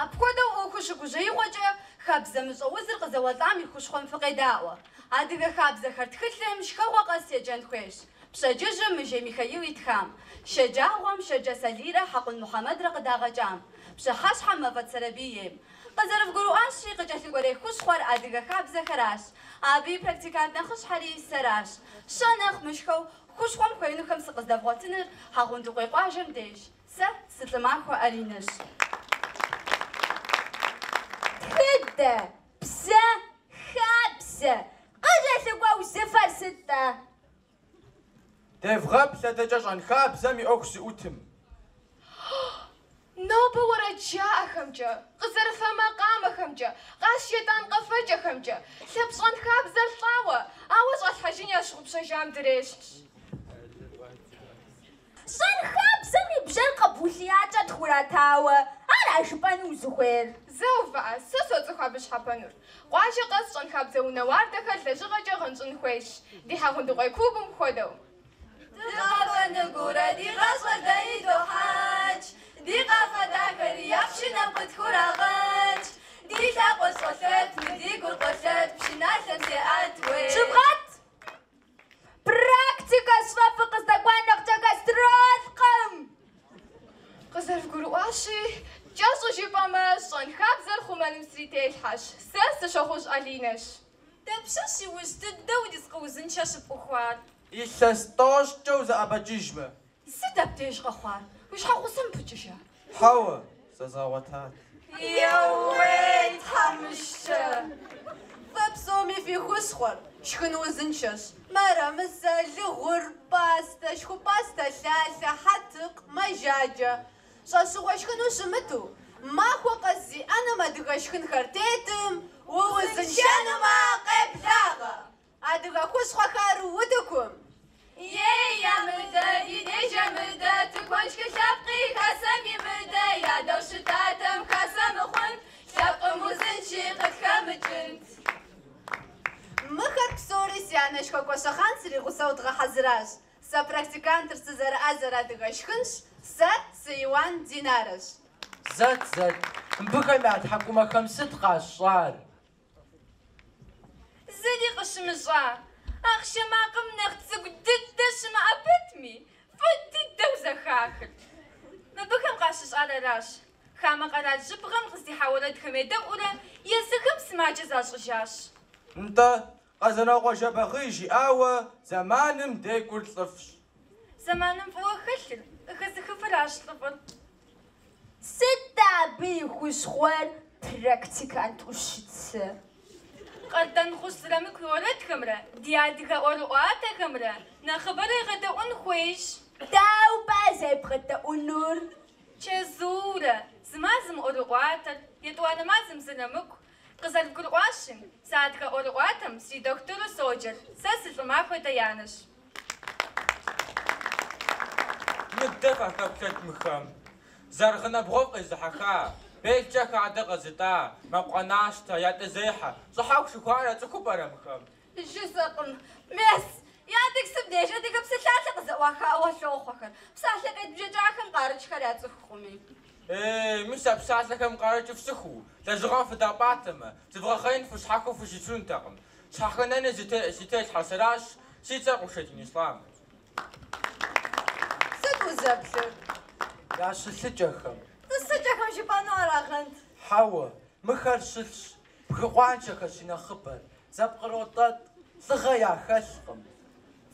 M: Апхуэдэу ӏуэхур щыгужьеигъуэкӏэ, хабзэмыщӏэ узыр къызэуэлӏам и хущхъуэм фыкъедаӏуэ. Адыгэ хабзэхэр тхылъым шхэгъуэ къэс еджэн хуейщ. Пщэдджыжьым Мыжей Михаил итхам, шэджагъуэм Шэрджэс Алийрэ Хьэкъун Мухьэмэдрэ къыдагъэкӏам, пщыхьэщхьэм Мафӏэдз Сэрэбий ейм. Къызэрывгурыӏуащи, къыкӏэлъыкӏуэрей хущхъуэр адыгэ хабзэхэращ. Абы и практикант нэхъыщхьэри сэращ. Щэ нэхъ мышхэу хущхъуэм хуеинухэм сыкъыздэвгъуэтыныр Хьэгъундыкъуей къуажэм деж. Сэ сы-Лӏымахуэ Аринэщ.
G: Тхыдэ, бзэ, хабзэ, къыкӏэлъыкӏуэ узыфэр сыт-тӏэ?
L: Девгъэплъ адэкӏэ щӏэнхабзэм и ӏуэху зыӏутым.
K: Нобэ уэрэд жаӏэхэмкӏэ, къызэрыфэ макъамэхэмкӏэ, къащ-етӏан къэфэкӏэхэмкӏэ, лъэпкъ щӏэнхабзэр лӏауэ, ауэ щӏалъхьэжын ящыгъупщэжам дрещхьщ.
G: Щӏэнхабзэм и бжэр къэбулъиякӏэ тхуратауэ, ара жыпӏэну узыхуейр?
K: Зэ увыӏэ, сэ соцӏыху абы щхьэпэнур. Къуажэ къэс щӏэнхабзэ унэ уардэхэр лэжьыгъэкӏэ гъэнщӏын хуейщ, ди Хьэгъундыкъуей клубым хуэдэу.
N: Дыкъэфэныгурэ ди гъащӏэр дэ идохьэкӏ, ди къафэ дахэри я пшынэм къытхурагъэкӏ. Ди лъакъуэр щӏолъэт, мы ди гур къолъэт, пшыналъэм зеӏэт, уей.
G: Щывгъэт! Практикэ сфӏэфӏ фыкъыздэкӏуа нэхъкӏэ гастролкъым!
K: Къызэрывгурыӏуащи, кӏэщӏу жыпӏэмэ, щӏэнхабзэр хъумэным срителъхьэщ. Сэ сы-Щохъужь Алинэщ.
M: Дапщэщ иужь дыдэу дискъы узыншэ щыпӏухуар?
L: Илъэс тӏощӏкӏэ узэӏэбэкӏыжмэ.
M: Сыт абдеж къэхъуар? Уи щхьэгъусэм пыкӏыжа?
L: Хьэуэ, зэзгъэгъуэтат.
N: Еууей, тхьэмыщкӏэ! Фэ псоми фи хущхъуэр шхын узыншэщ. Мэрэмысэ, лыгъур, пӏастэ, шхупӏастэ лъалъэ, хьэтыкъ, мэжаджэ. Щӏэщыгъуэ шхыну щымыту, махуэ къэс зи ӏэнэм адыгэ шхынхэр тетым, уузыншэнумэ, къеблагъэ! Адыгэ хущхъуэхэр утыкум.
K: Ей, ямыдэ, ди деж ямыдэ, тыкуэн шхын лъэпкъи хасэм имыдэ, ядэу щытатэм хасэ мыхъун, лъэпкъым
N: анэшхуэ Гуащэхъан сригъусэу дгъэхьэзыращ. Сэ практикантыр сызэрыӏэзэр адыгэ шхынщ, сэ сы-Иуан Динарэщ.
O: Зэт, зэт, мыбыхэм я тхьэкӏумэхэм сыт къащӏар?
K: Зыри къыщымыщӏа, ахъшэ макъым нэхъ цӏыкӏу дыдэ щымыӏэ пэтми, фӏы дыдэу зэхахырт. Мыбыхэм къащыщӏар аращ. Хамэ къэрал жьыбгъэм къыздихьа уэрэдхэм едэӏуурэ, езыхэм сымаджэ защӏыжащ.
L: Нтӏэ, Къэзанокъуэ Жэбагъы жиӏауэ, зэманым декӏур лӏыфӏщ.
K: Зэманым фӏыуэ хэлъыр къыхэзыхыфыращ лӏыфӏыр.
M: Сыт абы и хущхъуэр, практикант ӏущыцэ?
K: Къардэнгъущӏ Зырамыку и уэрэдхэмрэ ди адыгэ ӏуэрыӏуатэхэмрэ нэхъыбэрэ егъэдэӏун хуейщ.
M: Дауэ зебгъэдэӏунур?
K: Чэзуурэ, зы мазэм ӏуэрыӏуатэр, етӏуанэ мазэм Зырамыку. Къызэрыбгурыӏуащи, сэ адыгэ ӏуэрыӏуатэм си дохутыру соджэр, сэ сы-Лӏымахуэ Даянэщ.
L: Мыдэ фахэплъэт мыхэм. Зы аргъынэ бгъуэфӏ къезыхьэха, белкӏэ хадэ къэзытӏа, мэкъукъэнащтэ, ятӏэзехьэ, щӏыхьэху жыхуаӏэр яцӏыхуу пӏэрэ мыхэм?
N: Жысӏэкъым. Мес, Яндексым деж адыгэ псалъалъэ къызэӏуахауэ лъохъуэхэр. Псалъэ къедбжэкӏахэм къарыкӏхэр яцӏыхукъыми.
L: Ей, мис а псалъэхэм къарыкӏыр фцӏыхуу, лэжьыгъэм фыдапӏатэмэ, зывгъэхъеин фыщхьэхыу фыщытынутэкъым. Щхьэхынэныр зи телъхьэр сэращ, си цӏэр Къуршэдин Ислъам.
N: Сыт узэплъыр?
O: Я щылъыкӏэхэм.
N: Тӏысыкӏэхэм жыпӏэну арагъэнт.
O: Хьэуэ, мыхэр щылъщ, бгы къуаншэхэщ и нэхъыбэр, зэпкъротӏэтӏ, лӏыгъэ яхэлъкъым.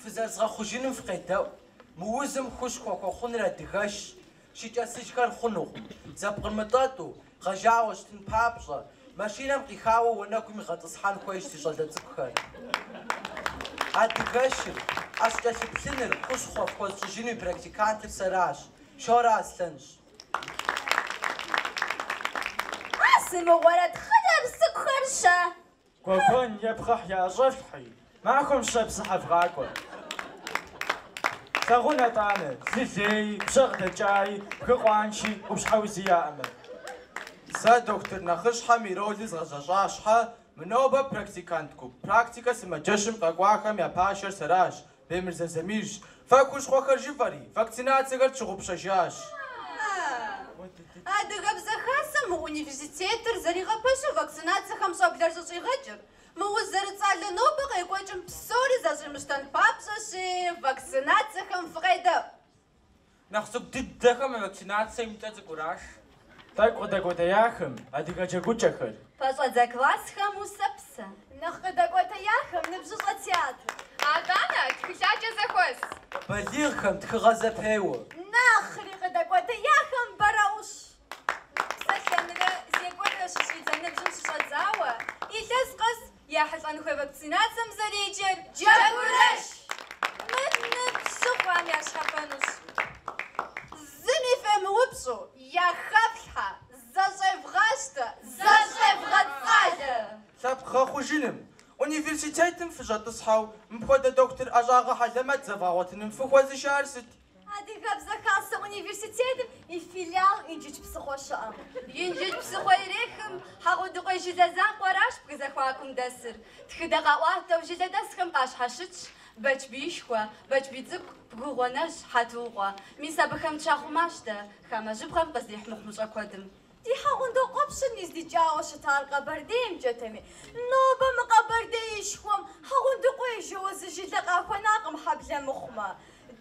O: Фызэрызгъэхъужыным фыкъедэӏу, мы узым хущхъуэ хуэхъуныр адыгэшщ, щыкӏэсыжхэр хъунукъым. Зэпкърымытӏэтӏу, гъэжауэ щытын папщӏэ, машинэм къихауэ уанэгум игъэтӏысхьэн хуейщ си щӏалэ цӏыкӏухэр. Адыгэшыр, ӏэщ кӏэлъыплъыныр, хущхъуэ фхуэзыщӏыжыну и практикантыр сэращ, Шорэ Аслъэнщ.
M: А сымыгъуэрэт, хъыджэбз цӏыкӏухэр-щэ?
D: Гуэгуэн е пхъыхь яӏэщӏэфлъхьи, махуэм щэ псыхьэ вгъакӏуэ. Лъагъун атӏанэ, лы леи, пщэ къыдэкӏаи, бгы къуанши, къупщхьэ узи яӏэмэ.
L: Сэ дохутыр нэхъыщхьэм и ролыр згъэзэщӏа щхьэ, мы нобэ практикант гуп практикэ сымаджэщым къэкӏуахэм я пашэр сэращ, Бемырзэ Замирщ. Фэ хущхъуэхэр жыфӏэри, вакцинацэхэр тщыгъупщэжащ.
N: Адыгэбзэ Хасэм мы университетыр зэригъэпэщу вакцинацэхэм щӏэблэр щӏыщӏигъэкӏыр, мы уз зэрыцӏалэ нобэ къекӏуэкӏым псори зэщӏимыщтэн папщӏэщи, вакцинацэхэм фыкъедэӏу.
L: Нэхъ цӏыкӏу дыдэхэм я вакцинацэм и цӏэ цӏыкӏураш.
D: Тӏэкӏу къыдэкӏуэтеяхэм, адыгэ джэгукӏэхэр.
N: Пэщӏэдзэ классхэм усэпсэ.
M: Нэхъ къыдэкӏуэтеяхэм ныбжьыщӏэ театр.
K: Атӏанэ, тхылъаджэ зэхуэс.
O: Балигъхэм тхыгъэ зэпеуэ.
M: Нэхъри къыдэкӏуэтеяхэм бэрэӏущ.
K: Псэлъэнрэ зекӏуэнрэ щыщӏидзэ ныбжьым щыщӏэдзауэ, илъэс къэс яхьэлӏэн хуей вакцинацэм зэреджэр
N: Джэгурэш!
K: Мыр ныбжьыгъуэм ящхьэпэнущ.
N: Зыми фемыупщӏу, яхэфлъхьэ, зэщӏевгъащтэ, зэщӏевгъэцӏалэ!
L: Лъэпкъ гъэхъужыным, университетым фыщӏэтӏысхьэу мыпхуэдэ дохутыр ӏэщӏагъэ хьэлэмэт зэвгъэгъуэтыным фыхуэзышар сыт?
M: Адыгэбзэ Хасэ университетым и филиал Инжыдж псыхъуэ щыӏэм.
N: Инжыдж псыхъуэ ирехым Хьэгъундыкъуей жылэ закъуэращ бгы зэхуакум дэсыр. Тхыдэ къаӏуатэу жылэдэсхэм къащхьэщытщ Бэчбиишхуэ, Бэчбий цӏыкӏу, Бгыгъуэнэжь, Хьэтуукъуэ. Мис абыхэм тщахъумащ дэ хамэ жьыбгъэм къыздихь мыхъумыщӏэ куэдым.
M: Ди Хьэгъундокъуэпщыр низдикӏауэ щытар Къэбэрдеймкӏэтэми, нобэ мы Къэбэрдеишхуэм Хьэгъундыкъуей жэуэ зы жылэ къахуэнакъым хьэблэ мыхъумэ.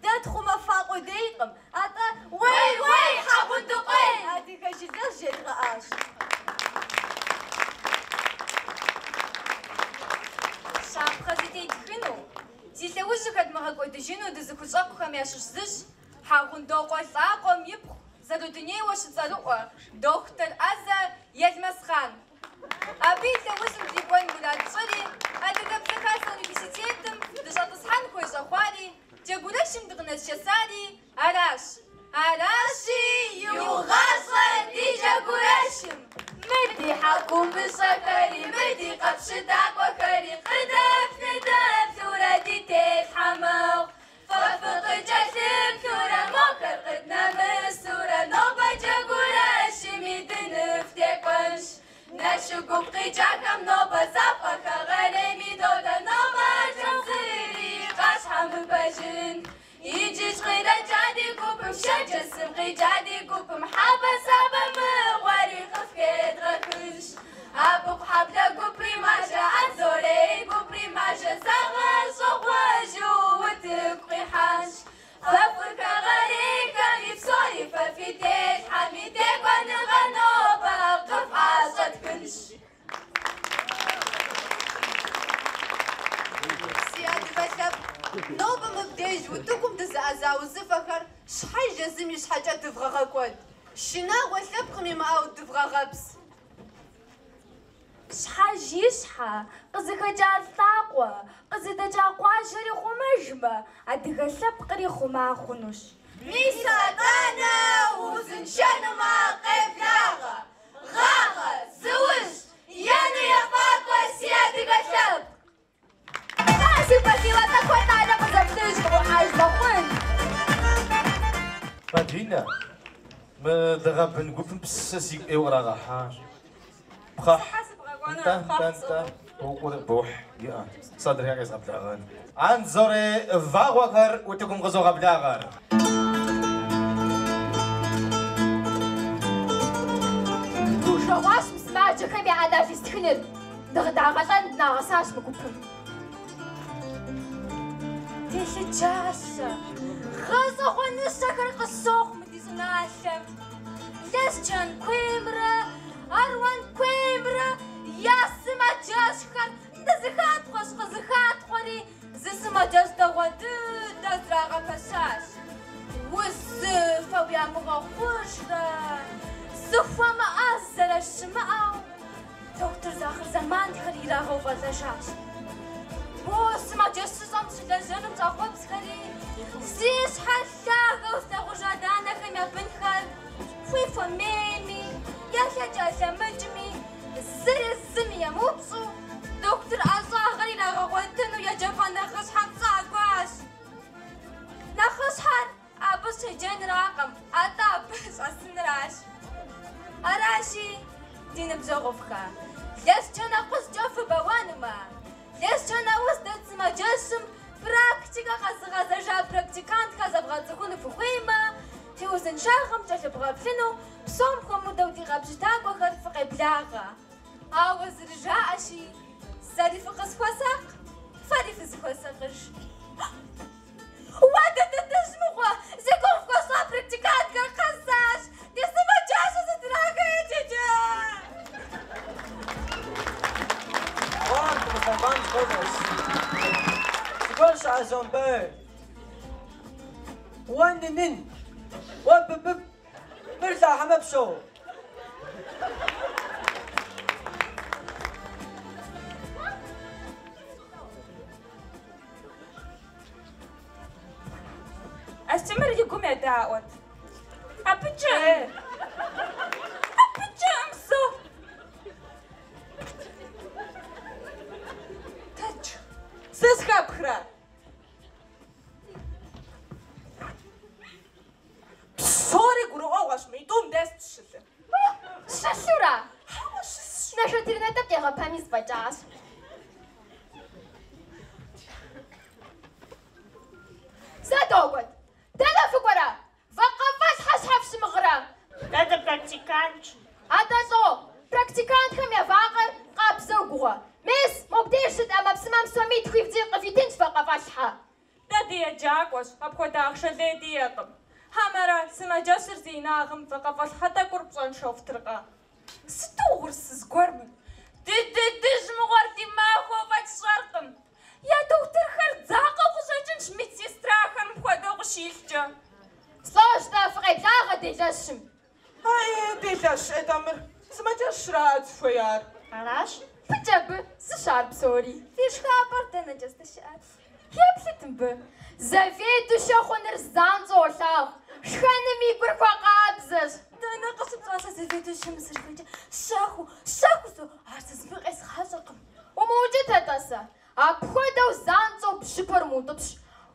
M: Дэ тхъумэфа къудейкъым, атӏэ уей-уей, Хьэгъундыкъуей! Адыгэ жылэжь едгъэӏащ.
K: Щапхъэ зытетхыну, ди лъэужьыр хэдмыгъэкӏуэдыжыну дызыхущӏэкъухэм ящыщ зыщ Хьэгъундокъуэ лӏакъуэм ипхъу зэрыдунейуэ щыцӏэрыӏуэ дохутыр ӏэзэ Елмэсхъан. Абы и лъэужьым дрикӏуэн мурад тщӏыри, Адыгэбзэ Хасэ университетым дыщӏэтӏысхьэн хуей щӏэхъуари, Джэгурэшым дыкъынэзышэсари аращ. Аращи,
N: иугъащӏэ ди Джэгурэшым! Мыр ди хьэкумыщӏэхэри, мыр ди къэпщытакӏуэхэри къыдэплъ-ныдэплъурэ ди телъхьэ мэхъу. Фэ фыкъыкӏэлъыплъурэ, мохэр къыднэмысурэ, нобэ Джэгурэшми дыныфтекӏуэнщ. Налшык гуп къикӏахэм нобэ зафӏэхэгъэрейми додэ, нобэ жэмзы.
M: къикӏа ди гупым хьэбэсабэ мыгъуэри къыфхедгъэхынщ. Абыкъухьэблэ гупри мажэ, Анзорей гупри мажэ, загъэщӏэгъуэжу утыку къихьэнщ. Фэ фыхэгъэрейхэми псори фэ фи телъхьэми текӏуэныгъэ нобэ къыфӏэщӏэтхынщ.
N: Си адыгэ лъэпкъ, нобэ мыбдеж утыкум дызэӏэза узыфэхэр щхьэж езым и щхьэкӏэ дывгъэгъэкӏуэд. Шынагъуэ лъэпкъым имыӏэу дывгъэгъэпс.
M: Щхьэж и щхьэ, къызыхэкӏа лӏакъуэ, къызыдэкӏа къуажэри хъумэжмэ, адыгэ лъэпкъри хъума хъунущ.
N: Мис атӏанэ узыншэнумэ къеблагъэ, гъагъэ, зыужь, ену ефӏакӏуэ си адыгэ лъэпкъ!
M: Си Фатимэ тӏэкӏу атӏанэ къызэплъыж къыӏухьэж мыхъун.
A: Мадинэ, мы Дыгъэбын гупым псы сигу ӏейуэ кърагъэхьащ. Пхъэхь. Нтӏэ, нтӏэ, нтӏэ, бокӏуэр бохь, иӏэ, сэ адрейхэр къезгъэблэгъэн. Анзорей вагъуэхэр утыкум къызогъэблагъэр.
G: Дужэгъуащ мы сымаджэхэм я анализ тхыныр. Дагъэлӏэн дынагъэсащ мы гупым.
M: Телъыджащэ, гъэщӏэгъуэныщэхэр къыщохъу мы ди щӏыналъэм. Лэскэн куеймрэ Аруан куеймрэ я сымаджэщхэр дызэхатхъуэщ, къызэхатхъуэри зы сымаджэщ дэгъуэ дыдэ зрагъэпэщащ. Узыфэу ямыгъэхъужрэ зыхуэмыӏэзэрэ щымыӏэу дохутыр ахъырзэманхэр ирагъэувэлӏэжащ. Мо сымаджэщыщӏэм щылэжьэным щӏэхъуэпсхэри, зи щхьэ лъагэу зылъагъуж адэ-анэхэм я бынхэр хуей-хуэмейми, ялъэкӏ-ялъэмыкӏми, зыри зыми емыупщӏу, дохутыр ӏэщӏагъэр ирагъэгъуэтыну еджапӏэ нэхъыщхьэм щӏагуащ. Нэхъыщхьэр абы щеджэнракъым, атӏэ абы щӏэсынращ. Аращи, ди ныбжьэгъуфӏхэ, Лэскэн акъужькӏэ фыбэуэнумэ, Лэскэн ауз дэт сымаджэщым практикэ къэзыгъэзэжа практикантхэр зэвгъэцӏыхуну фыхуеймэ, фи узыншагъэм кӏэлъыбгъэплъыну псом хуэмыдэу ди къэпщытакӏуэхэр фыкъеблагъэ. Ауэ зэрыжаӏэщи, сэри фыкъысхуэсакъ, фэри фызыхуэсакъыж. Уэ дыдыдыжь мыгъуэ, зи гугъу фхуэсщӏа практикантхэр къэсащ, ди сымаджэщыр зэтрагъэкӏ иджы.
O: Уэ, дыкъызэкӏуам хуэдэщ. Зыгуэр щыӏэ, Зомбэ? Уэ нынын, уэ быбыб, мыр лӏа хьэмэ псэу?
I: Астемыр и гум едаӏуэт. Абыкӏэ! Абыкӏэ, Ымсо! Тэдж! Сэ схэпхрэ? Псори гурыӏуэгъуэщ, мыитӏум дэст щылъыр.
G: Щылъура?
I: Хьэуэ, щысщ.
G: Нашатырнэ тӏэкӏу къегъэпэми зэфӏэкӏащ. Зэ догуэт. Дэнэ фыкӏуэрэ? Вакъэфӏэлъхьэ щхьэ фщымыгърэ?
J: Дэ дыпрактикантщ.
G: Атӏэ лӏо, практикантхэм я вакъэр къабзэ угугъэ. Мес, мобдеж щыт ӏэмэпсымэм сомитху ивдзи къывитынщ вакъэфӏэлъхьэ.
B: Дэ дыеджакӏуэщ, апхуэдэ ахъшэ лей диӏэкъым. Хьэмэрэ, сымаджэщыр зи инагъым вакъэфӏэлъхьэ тӏэкӏур пщӏэншэу фтыркъэ? Сыту угъурсыз гуэр мыр? Дыдыдыжь мыгъуэр ди махуэу фӏэкӏ сщӏэркъым. Я дохутырхэр дзакъэу къыщӏэкӏынщ медсестрахэр мыпхуэдэу къыщилъкӏэ.
G: Слӏожь-тӏэ, фыкъеблагъэ делэщым.
L: Ай, делэщ, ӏей-тӏэ мыр, сымаджэщра зыхуеяр.
G: Аращ, пыкӏ абы, зыщ ар псори. Фи шхапӏэр дэнэкӏэ здэщыӏэр? Еплъыт мыбы. Заведующэ хъуныр занщӏэу уолъагъу. Шхэным и гур хуэкъабзэщ.
M: Дэнэ къыщыпщӏа сэ заведующэм сызэрыхуеикӏэ? Щэхуу, щэхуу зо, ар сэ зыми къезгъащӏэркъым.
G: Умыукӏытэ, тӏасэ. Апхуэдэу занщӏэу бжьыпэр умыутӏыпщ.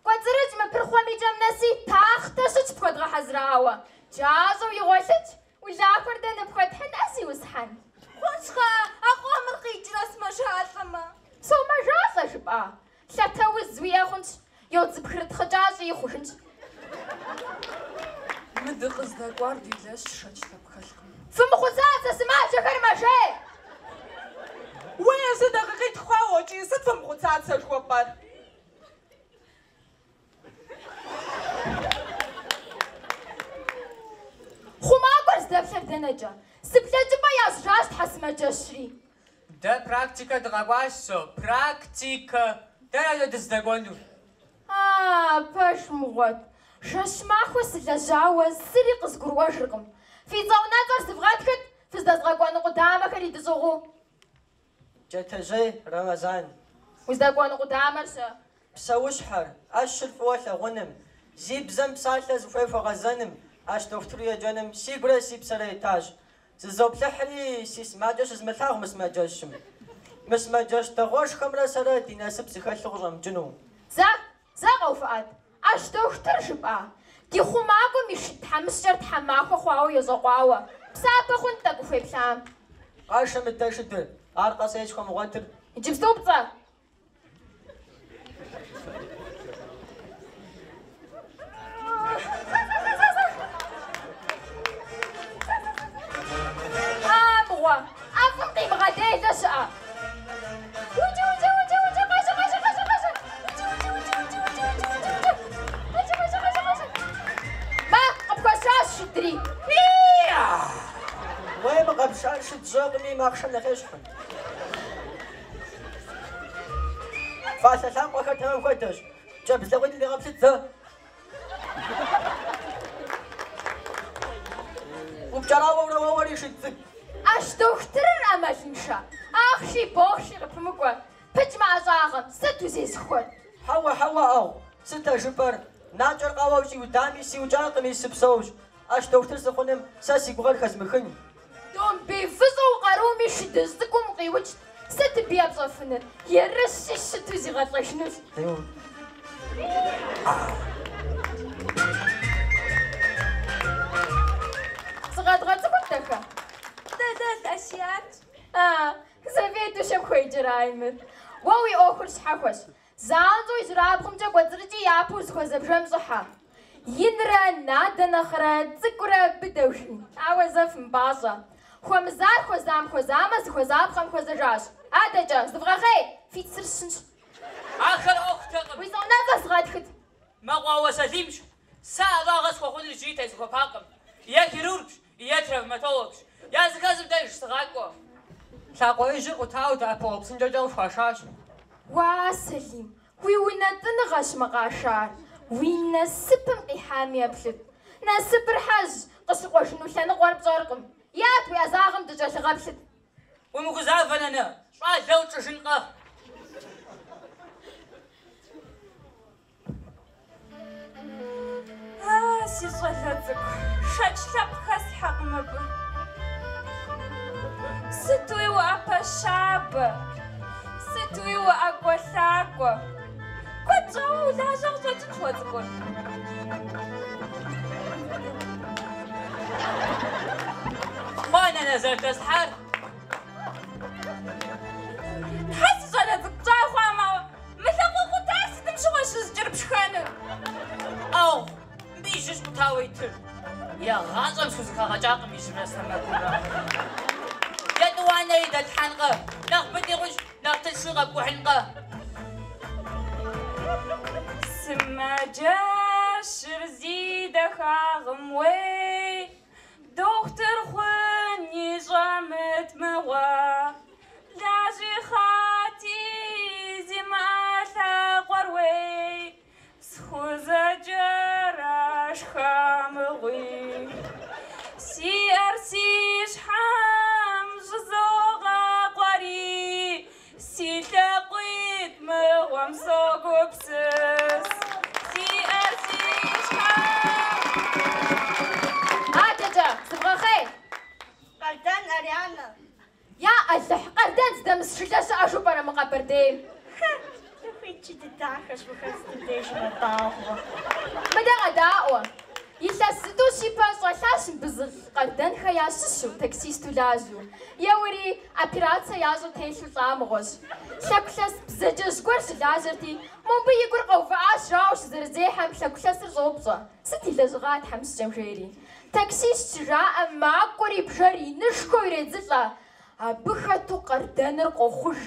G: Кӏуэцӏрыкӏ мы пырхъуэм и кӏэм нэси тахътэ щытщ пхуэдгъэхьэзырауэ. Кӏащӏэу игъуэлъыкӏ, улахуэр дэ ныпхуэтхьын, а зиусхьэн?
M: Хъунщ-кхъа, а къомыр къикӏрэ сымэжалӏэмэ?
G: Сомэжалӏэ жыпӏа? Лъатэ уз уиӏэ хъунщ, йод зыпхрытхъыкӏа щӏыи хъужынщ.
L: Мы
I: Дыкъыздэкӏуар делэщ, шэч лъэпкъ хэлъкъым.
J: Фымыхъуцацэ, сымаджэхэр мэжей!
P: Уэ езы дакъикъитху хъуауэ уокӏий, сыт фымыхъуцацэ жыхуэпӏэр?
J: Хъумакӏуэр здэплъэр дэнэкӏэ? Зы блэкӏыпӏэ ящӏыжащ тхьэ сымаджэщри.
Q: Дэ практикэ дыкъэкӏуащ, со, практикэ. Дэнэ дэ дыздэкӏуэнур?
J: А, пэж мыгъуэт. Жэщ-махуэ сылэжьауэ зыри къызгурыӏуэжыркъым. Фи цӏэ-унэцӏэр сывгъэтхыт, фыздэзгъэкӏуэну къудамэхэри дыщӏыгъуу.
H: Джатэжьей Рэмэзан.
J: Уздэкӏуэну къудамэр-щэ?
H: Псэущхьэр, ӏэщыр фӏыуэ лъагъуным, зи бзэм псалъэ зыхуей хуэгъэзэным, ӏэщ дохутыру еджэным сигурэ си псэрэ етащ. Зызоплъыхьри, си сымаджэ щызмылъагъу мы сымаджэщым. Мы сымаджэщ дэгъуэшхэмрэ сэрэ ди насып зэхэлъу къыщӏэмыкӏыну.
J: Зэ, зэ къэувыӏэт. ӏэщ дохутыр жыпӏа? Ди хъумакӏуэм и шыд тхьэмыщкӏэр тхьэмахуэ хъуауэ ещӏэкъуауэ. Псапэ хъунт тӏэкӏу ухуеплъам.
H: Къашэ мыдэ шыдыр, аркъэ сэ схуэмыгъуэтыр.
J: Иджыпсту пцӏэ. А мыгъуэ, ӏэфӏым къимыгъэделэ щыӏэ. Уджы, уджы, уджы, уджы, къажэ, къажэ, къажэ, къажэ. Уджы, уджы, уджы, уджы, уджы, уджы, уджы, уджы. Къажэ, къажэ, къажэ, къажэ. Мэ, къыпхуэсшащ шыдри.
H: Уей, мы къэпшар шыд жьэкъыми, махъшэм нэхъ ещхьым. Фалъэ лъакъуэхэр тэмэм хуэдэщ. Кӏэбдз лъакъуитӏым дегъэплъыт зэ. Упкӏэрауэурэ уоуэри шыд цӏыкӏу.
J: ӏэщ дохутырыр ӏэмалыншэ, ахъши бохъши къыпымыкӏуэ, пыкӏ мы ӏэщӏагъэм, сыт узезыхуэр?
H: Хьэуэ, хьэуэ, ӏэгъу, сыт а жыпӏэр? Накӏэр къауэу щӏиудами, сиукӏакъыми, сыпсэущ. ӏэщ дохутыр сыхъуным сэ си гугъэр хэзмыхын.
J: Домбей выщӏэу укъаруми шыдыжь цӏыкӏум укъиукӏт. Сыт абы епщӏэфыныр? Ерыщи щыту зигъэлӏэжынущ. Зыкъэдгъэцӏыхут, дахэ?
M: Дэлэл Асият.
J: А, заведующэм хуеджэрай мыр. Уэ уи ӏуэхур щхьэхуэщ. Занщӏэу ижьырабгъумкӏэ кӏуэцӏрыкӏи япэу узыхуэзэ бжэм щӏыхьэ. Инрэ надэ нэхърэ цӏыкӏурэ быдэу жи, ауэ зэ фымыпӏащӏэ. Хуэмызар хуэзам хуэзамэ, зыхуэзапхъэм хуэзэжащ. Адэкӏэ, зывгъэхъей, фи цыр сщынщ.
Q: Ахэр ӏуэхутэкъым.
J: Уи цӏэ-унэцӏэр сыгъэтхыт.
Q: Мэкъуауэ Сэлимщ. Сэ ӏэщӏагъэ схуэхъунур иджыри тезухуэпакъым. Е хирургщ, е травматологщ. Языхэзым деж сыгъакӏуэ.
R: Лъакъуэ ижьыр къутауэ дэӏэпыкъуэгъу псынщӏэкӏэ къыфхуашащ.
J: Уа, Сэлим, уи унэтӏыныгъэщ мы къашар. Уи насыпым къихьами еплъыт. Насыпыр хьэжьщ, къыщыкӏуэжыну лъэныкъуэр пщӏэркъым. Ят уи ӏэзагъым дыкӏэлъыгъэплъыт.
Q: Умыгузавэ, нанэ, щӏалэу тщӏыжынкъэ.
I: А, си щӏалэ цӏыкӏу, шэч лъэпкъ хэслъхьэкъым абы. Сытуи уӏэпэ щабэ, сытуи уӏэкӏуэлъакӏуэ. Куэд щӏауэ улажьэ къыщӏэкӏынщ уэ цӏыкӏур.
Q: Хъуа, нанэ, зэрыдэслъхьар?
I: Тхьэ, си щӏалэ цӏыкӏу, пщӏа хъуам, ауэ мы лъакъуэ къутар сытым щыгъуэ щызэкӏэрыпшхэнур?
Q: ӏэгъу, мыбы ижьырщ къутауэ итыр. Егъащӏэм схузэхэгъэкӏакъым ижьымрэ сэмэгумрэ. Етӏуанэри дэтлъхьэнкъэ, нэхъ быди хъунщ, нэхъ тыншуи къэпкӏухьынкъэ.
I: Сымаджэщыр зи дахагъым уей, дохутыр хъуни щӏэмыт мыгъуэ. Лажьи хъати зимыӏэ лъакъуэр уей, схузэкӏэрашха мыгъуи. Си ӏэр си щхьэм щӏызогъакъуэри, си лъакъуитӏ мыгъуэм согупсыс. Си ӏэр си щхьэм.
J: Адэкӏэ, зывгъэхъей!
S: Къардэн Арианэ.
J: Я Алыхь, Къардэн зыдэмыс жылэ щыӏэжу пӏэрэ мы Къэбэрдейм?
S: Хэ, цӏыхуитӏщи дыдахэщ, мыхэр сытым дежи мэбагъуэ.
J: Мыдэ къэдаӏуэ.
G: Илъэс зытӏущ ипэ щӏэлъащ мыбы зылӏ Къардэнхэ ящыщу, таксисту лажьэу. Еуэри, операцэ ящӏу телъу лӏа мыгъуэщ. Лъэгулъэс бзаджэжь гуэр щылажьэрти, мобы и гур къэувыӏащ жауэ щызэрызехьэм лъэгулъэсыр щӏоупщӏэ, сыт и лэжьыгъа тхьэмыщкӏэм жери. Таксист щыжаӏэм, макӏуэри бжэр инышхуэу иредзылӏэ. Абы хэту Къардэныр къохъуж.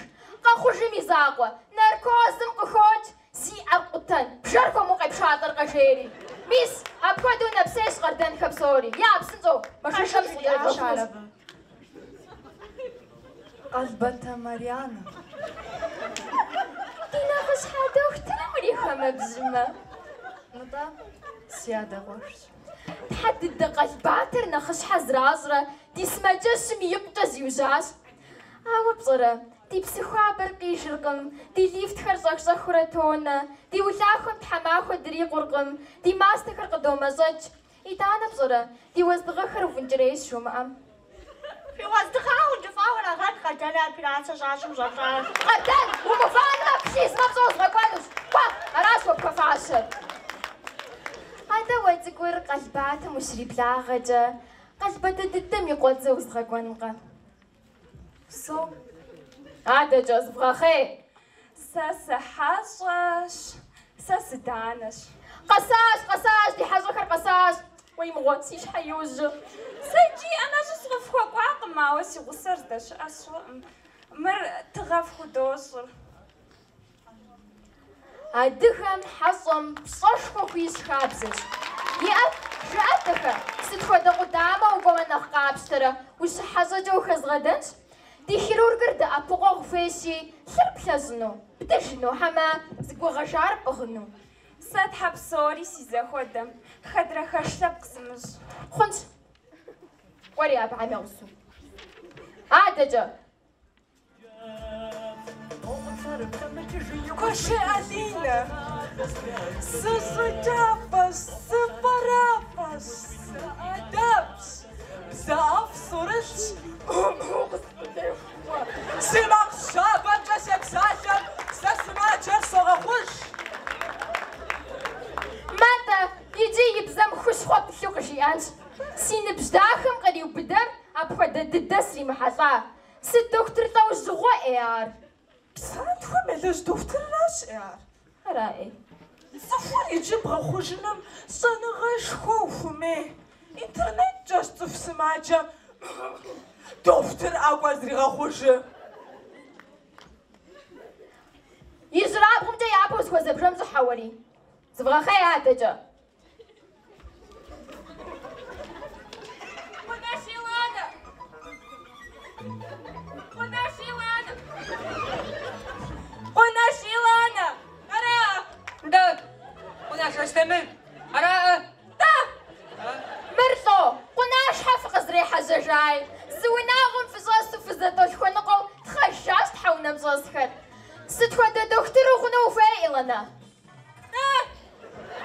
G: Къэхъужым и закъуэ, наркозым къыхокӏ, Си ӏэр къутэн, бжэр хуэму къепшалӏэркъэ, жери. Мис, апхуэдэу нэпсейщ Къардэнхэ псори. Я, псынщӏэу, машинэм сыкъызэрывэхунущ.
T: Къалбатэ Марьянэ.
G: Ди нэхъыщхьэ дохутырым урихамэбжьымэ?
T: Нтӏэ, си адэ къуэшщ.
G: Тхьэ дыдэ Къалбатэр нэхъыщхьэ зэращӏрэ ди сымаджэщым икъукӏэ зиужьащ. Ауэ пщӏэрэ, ди псы хуабэр къижыркъым, ди лифтхэр щӏэх-щӏэхыурэ тонэ, ди улахуэм тхьэмахуэ дрикъуркъым, ди мастэхэр къыдомэщӏэкӏ. Итӏанэ пщӏэрэ, ди уэздыгъэхэр увынкӏырейщ жумыӏэм.
S: Фи уэздыгъэр ункӏыфӏауэ арагъэнт Къардэныр операцэ щащӏым щӏэлӏар.
G: Къардэн, умыувыӏэнумэ, клизмэм пщӏэу узгъэкӏуэнущ. Кӏуэ, аращ уэ пхуэфащэр. Атӏэ уэ цӏыкӏур Къалбатэм ущриблагъэкӏэ, Къалбатэ дыдэм и къуэдзэ узгъэкӏуэнкъэ?
T: Псом.
G: Адэкӏэ зывгъэхъей.
I: Сэ сыхьэщӏэщ, сэ сыданэщ.
G: Къэсащ, къэсащ, ди хьэщӏэхэр къэсащ. Уей мыгъуэ, си щхьэ йожьэ.
I: Сэ иджы ӏэнэщӏу сыкъыфхуэкӏуакъым, ауэ си гъусэр здэщыӏэр сщӏэкъым. Мыр тыгъэ фхудощӏыр.
G: Адыгэм хьэщӏэм пщӏэшхуэ хуищӏ хабзэщ. Иӏэт, жыӏэт, дахэ, сыт хуэдэ къудамэ укӏуэмэ нэхъ къапщтэрэ, ущыхьэщӏэкӏэ ухэзгъэдэнщ? Ди хирургыр дэӏэпыкъуэгъу хуейщи, лъыр плъэщӏыну, бдыжыну, хьэмэ зыгуэгъэжар пӏыгъыну?
I: Сэ тхьэ псори си зэхуэдэм, хэдрэ-хэш лъэпкъ сымыщӏ.
G: Хъунщ. Кӏуэри абыхэм я гъусэу. Адэкӏэ.
P: Куэшей Алинэ, сыщӏыкӏафӏэщ, сыфӏэрафӏэщ, сыӏэдэбщ, бзэ ӏэфӏ сӏурылъщ, къысфӏытехуэ. Си макъ щабэмкӏэ сепсалъэм, сэ сымаджэр согъэхъуж.
G: Мэ-тӏэ, иджы и бзэм хущхъуэ пылъу къыжиӏэнщ. Си ныбжь дахэм къриубыдэм апхуэдэ дыдэ сримыхьэлӏа. Сыт дохутыр лӏэужьыгъуэ ӏей ар?
P: Псантхуэм елэжь дохутырращ ӏей ар.
G: Ара ӏей.
P: Цӏыхур иджы бгъэхъужыным щӏэныгъэшхуэ ухуэмей. Интернеткӏэщ цӏыху сымаджэм дохутыр ӏэкӏуэр зригъэхъужыр.
G: Ижьырабгъумкӏэ япэу зыхуэзэ бжэм щӏыхьэ уэри. Зывгъэхъей адэкӏэ.
K: Къунаш Иланэ! Къунаш Иланэ! Къунаш Иланэ! Ара?
R: Нтӏэ, Къунаш Астемыр, араӏэ?
G: Нтӏэ! Мыр лӏо, Къунашхьэ фыкъызэрехьэжьэжай. Зы унагъуэм фыщӏэсу фызэтӏолъхуэныкъуэу тхъэжащ тхьэунэм щӏэсхэр. Сыт хуэдэ дохутыр ухъуну ухуей, Иланэ?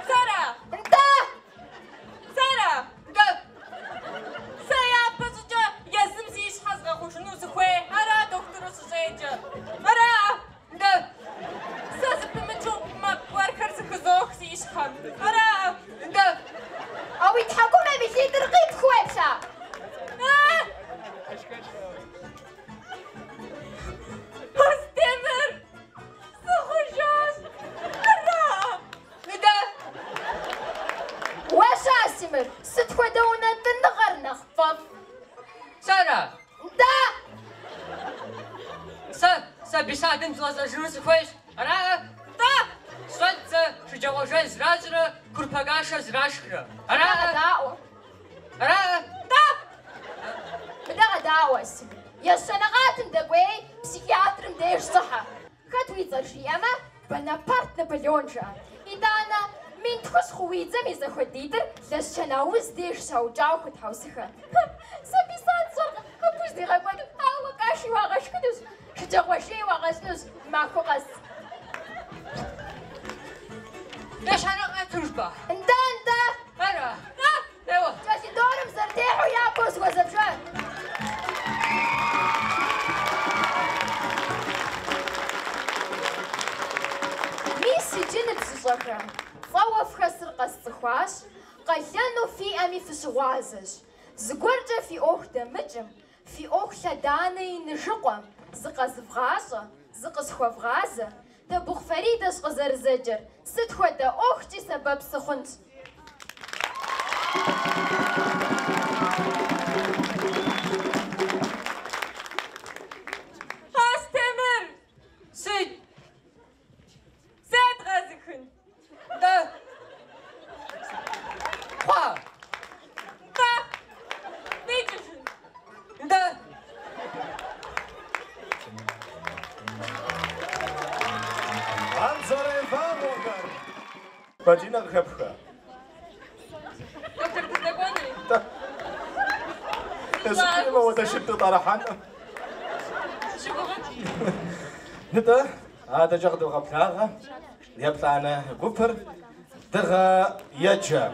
K: Сэра?
G: Нтӏэ!
K: Сэра?
R: Нтӏэ!
K: Сэ япэ щӏыкӏэ езым си щхьэ згъэхъужыну сыхуей, ара дохутыру сыщӏеджэр? Ара?
R: Нтӏэ!
K: Сэ зэпымычу макъ гуэрхэр зэхызох си щхьэм. Ара?
R: Нтӏэ!
G: А уи тхьэкӏумэм и литӏыр къипхыу уеплъа?
K: Астемыр! Сыхъужащ! Ара?
R: Нтӏэ!
G: Уэ-щэ, Астемыр, сыт хуэдэ унэтӏыныгъэр нэхъ пфӏэфӏ?
R: Сэра?
G: Нтӏэ!
R: Сэ сабий садым згъэзэжыну сыхуейщ. Араӏэ?
K: Нтӏэ!
R: Сщӏэнт сэ шэджагъуэжей зэращӏрэ курпэ кашэ зэрашхрэ. Араӏэ?
G: Къэдаӏуэ.
R: Араӏэ?
G: Нтӏэ! Мыдэ къэдаӏуэ, Астемыр. Ещанэ къатым дэкӏуей, психиатрым деж щӏыхьэ. Хэт уи цӏэр жиӏэмэ, Бонапарт Наполеон жыӏэ. Итӏанэ, 3000 хъу уи дзэм и зэхуэдитӏыр Лэсчэн ауз деж щаукӏауэ хуэтхьэусыхэ. Сабий сад сщӏэркъым, абы уздигъэкӏуэнур, ауэ каши уагъэшхынущ, шэджагъуэжей уагъэщӏынущ махуэ къэс.
R: Ещанэ къатым жыпӏа?
G: Нтӏэ, нтӏэ!
R: Ара? Еуэ.
G: Кӏэлындорым зэрытехьэу япэу зыхуэзэ бжэр. Мис иджы ныбжьыщӏэхэ, цӏэуэ фхэсыр къэсцӏыхуащ. Къалэну фиӏэми фыщыгъуазэщ. Зыгуэркӏэ фи ӏуэху дэмыкӏым, фи ӏуэху лъэданэ иныжыкъуэм, зыкъэзывгъащӏэ, зыкъысхуэвгъазэ. Табыхъу Фаридэщ къызэрызэджэр, сыт хуэдэ ӏуэхукӏи сэбэп сыхъунщ.
K: Астемыр!
R: Сыт?
K: Зедгъэзыхын.
R: Нтӏэ. Хъуа?
K: Нтӏэ. Дикӏыжын.
R: Нтӏэ.
A: Анзорей вагъуэхэр. Мадинэ къыхэпха?
K: Доктор дыздэкӏуэнури?
A: Нтӏэ. Езыхьимэ уэдэ шыд къытӏэрыхьэнум.
K: Щыгугъыт.
A: Нтӏэ, адэкӏэ къыдогъэблагъэ еплӏанэ гупыр дыгъэ еджэ.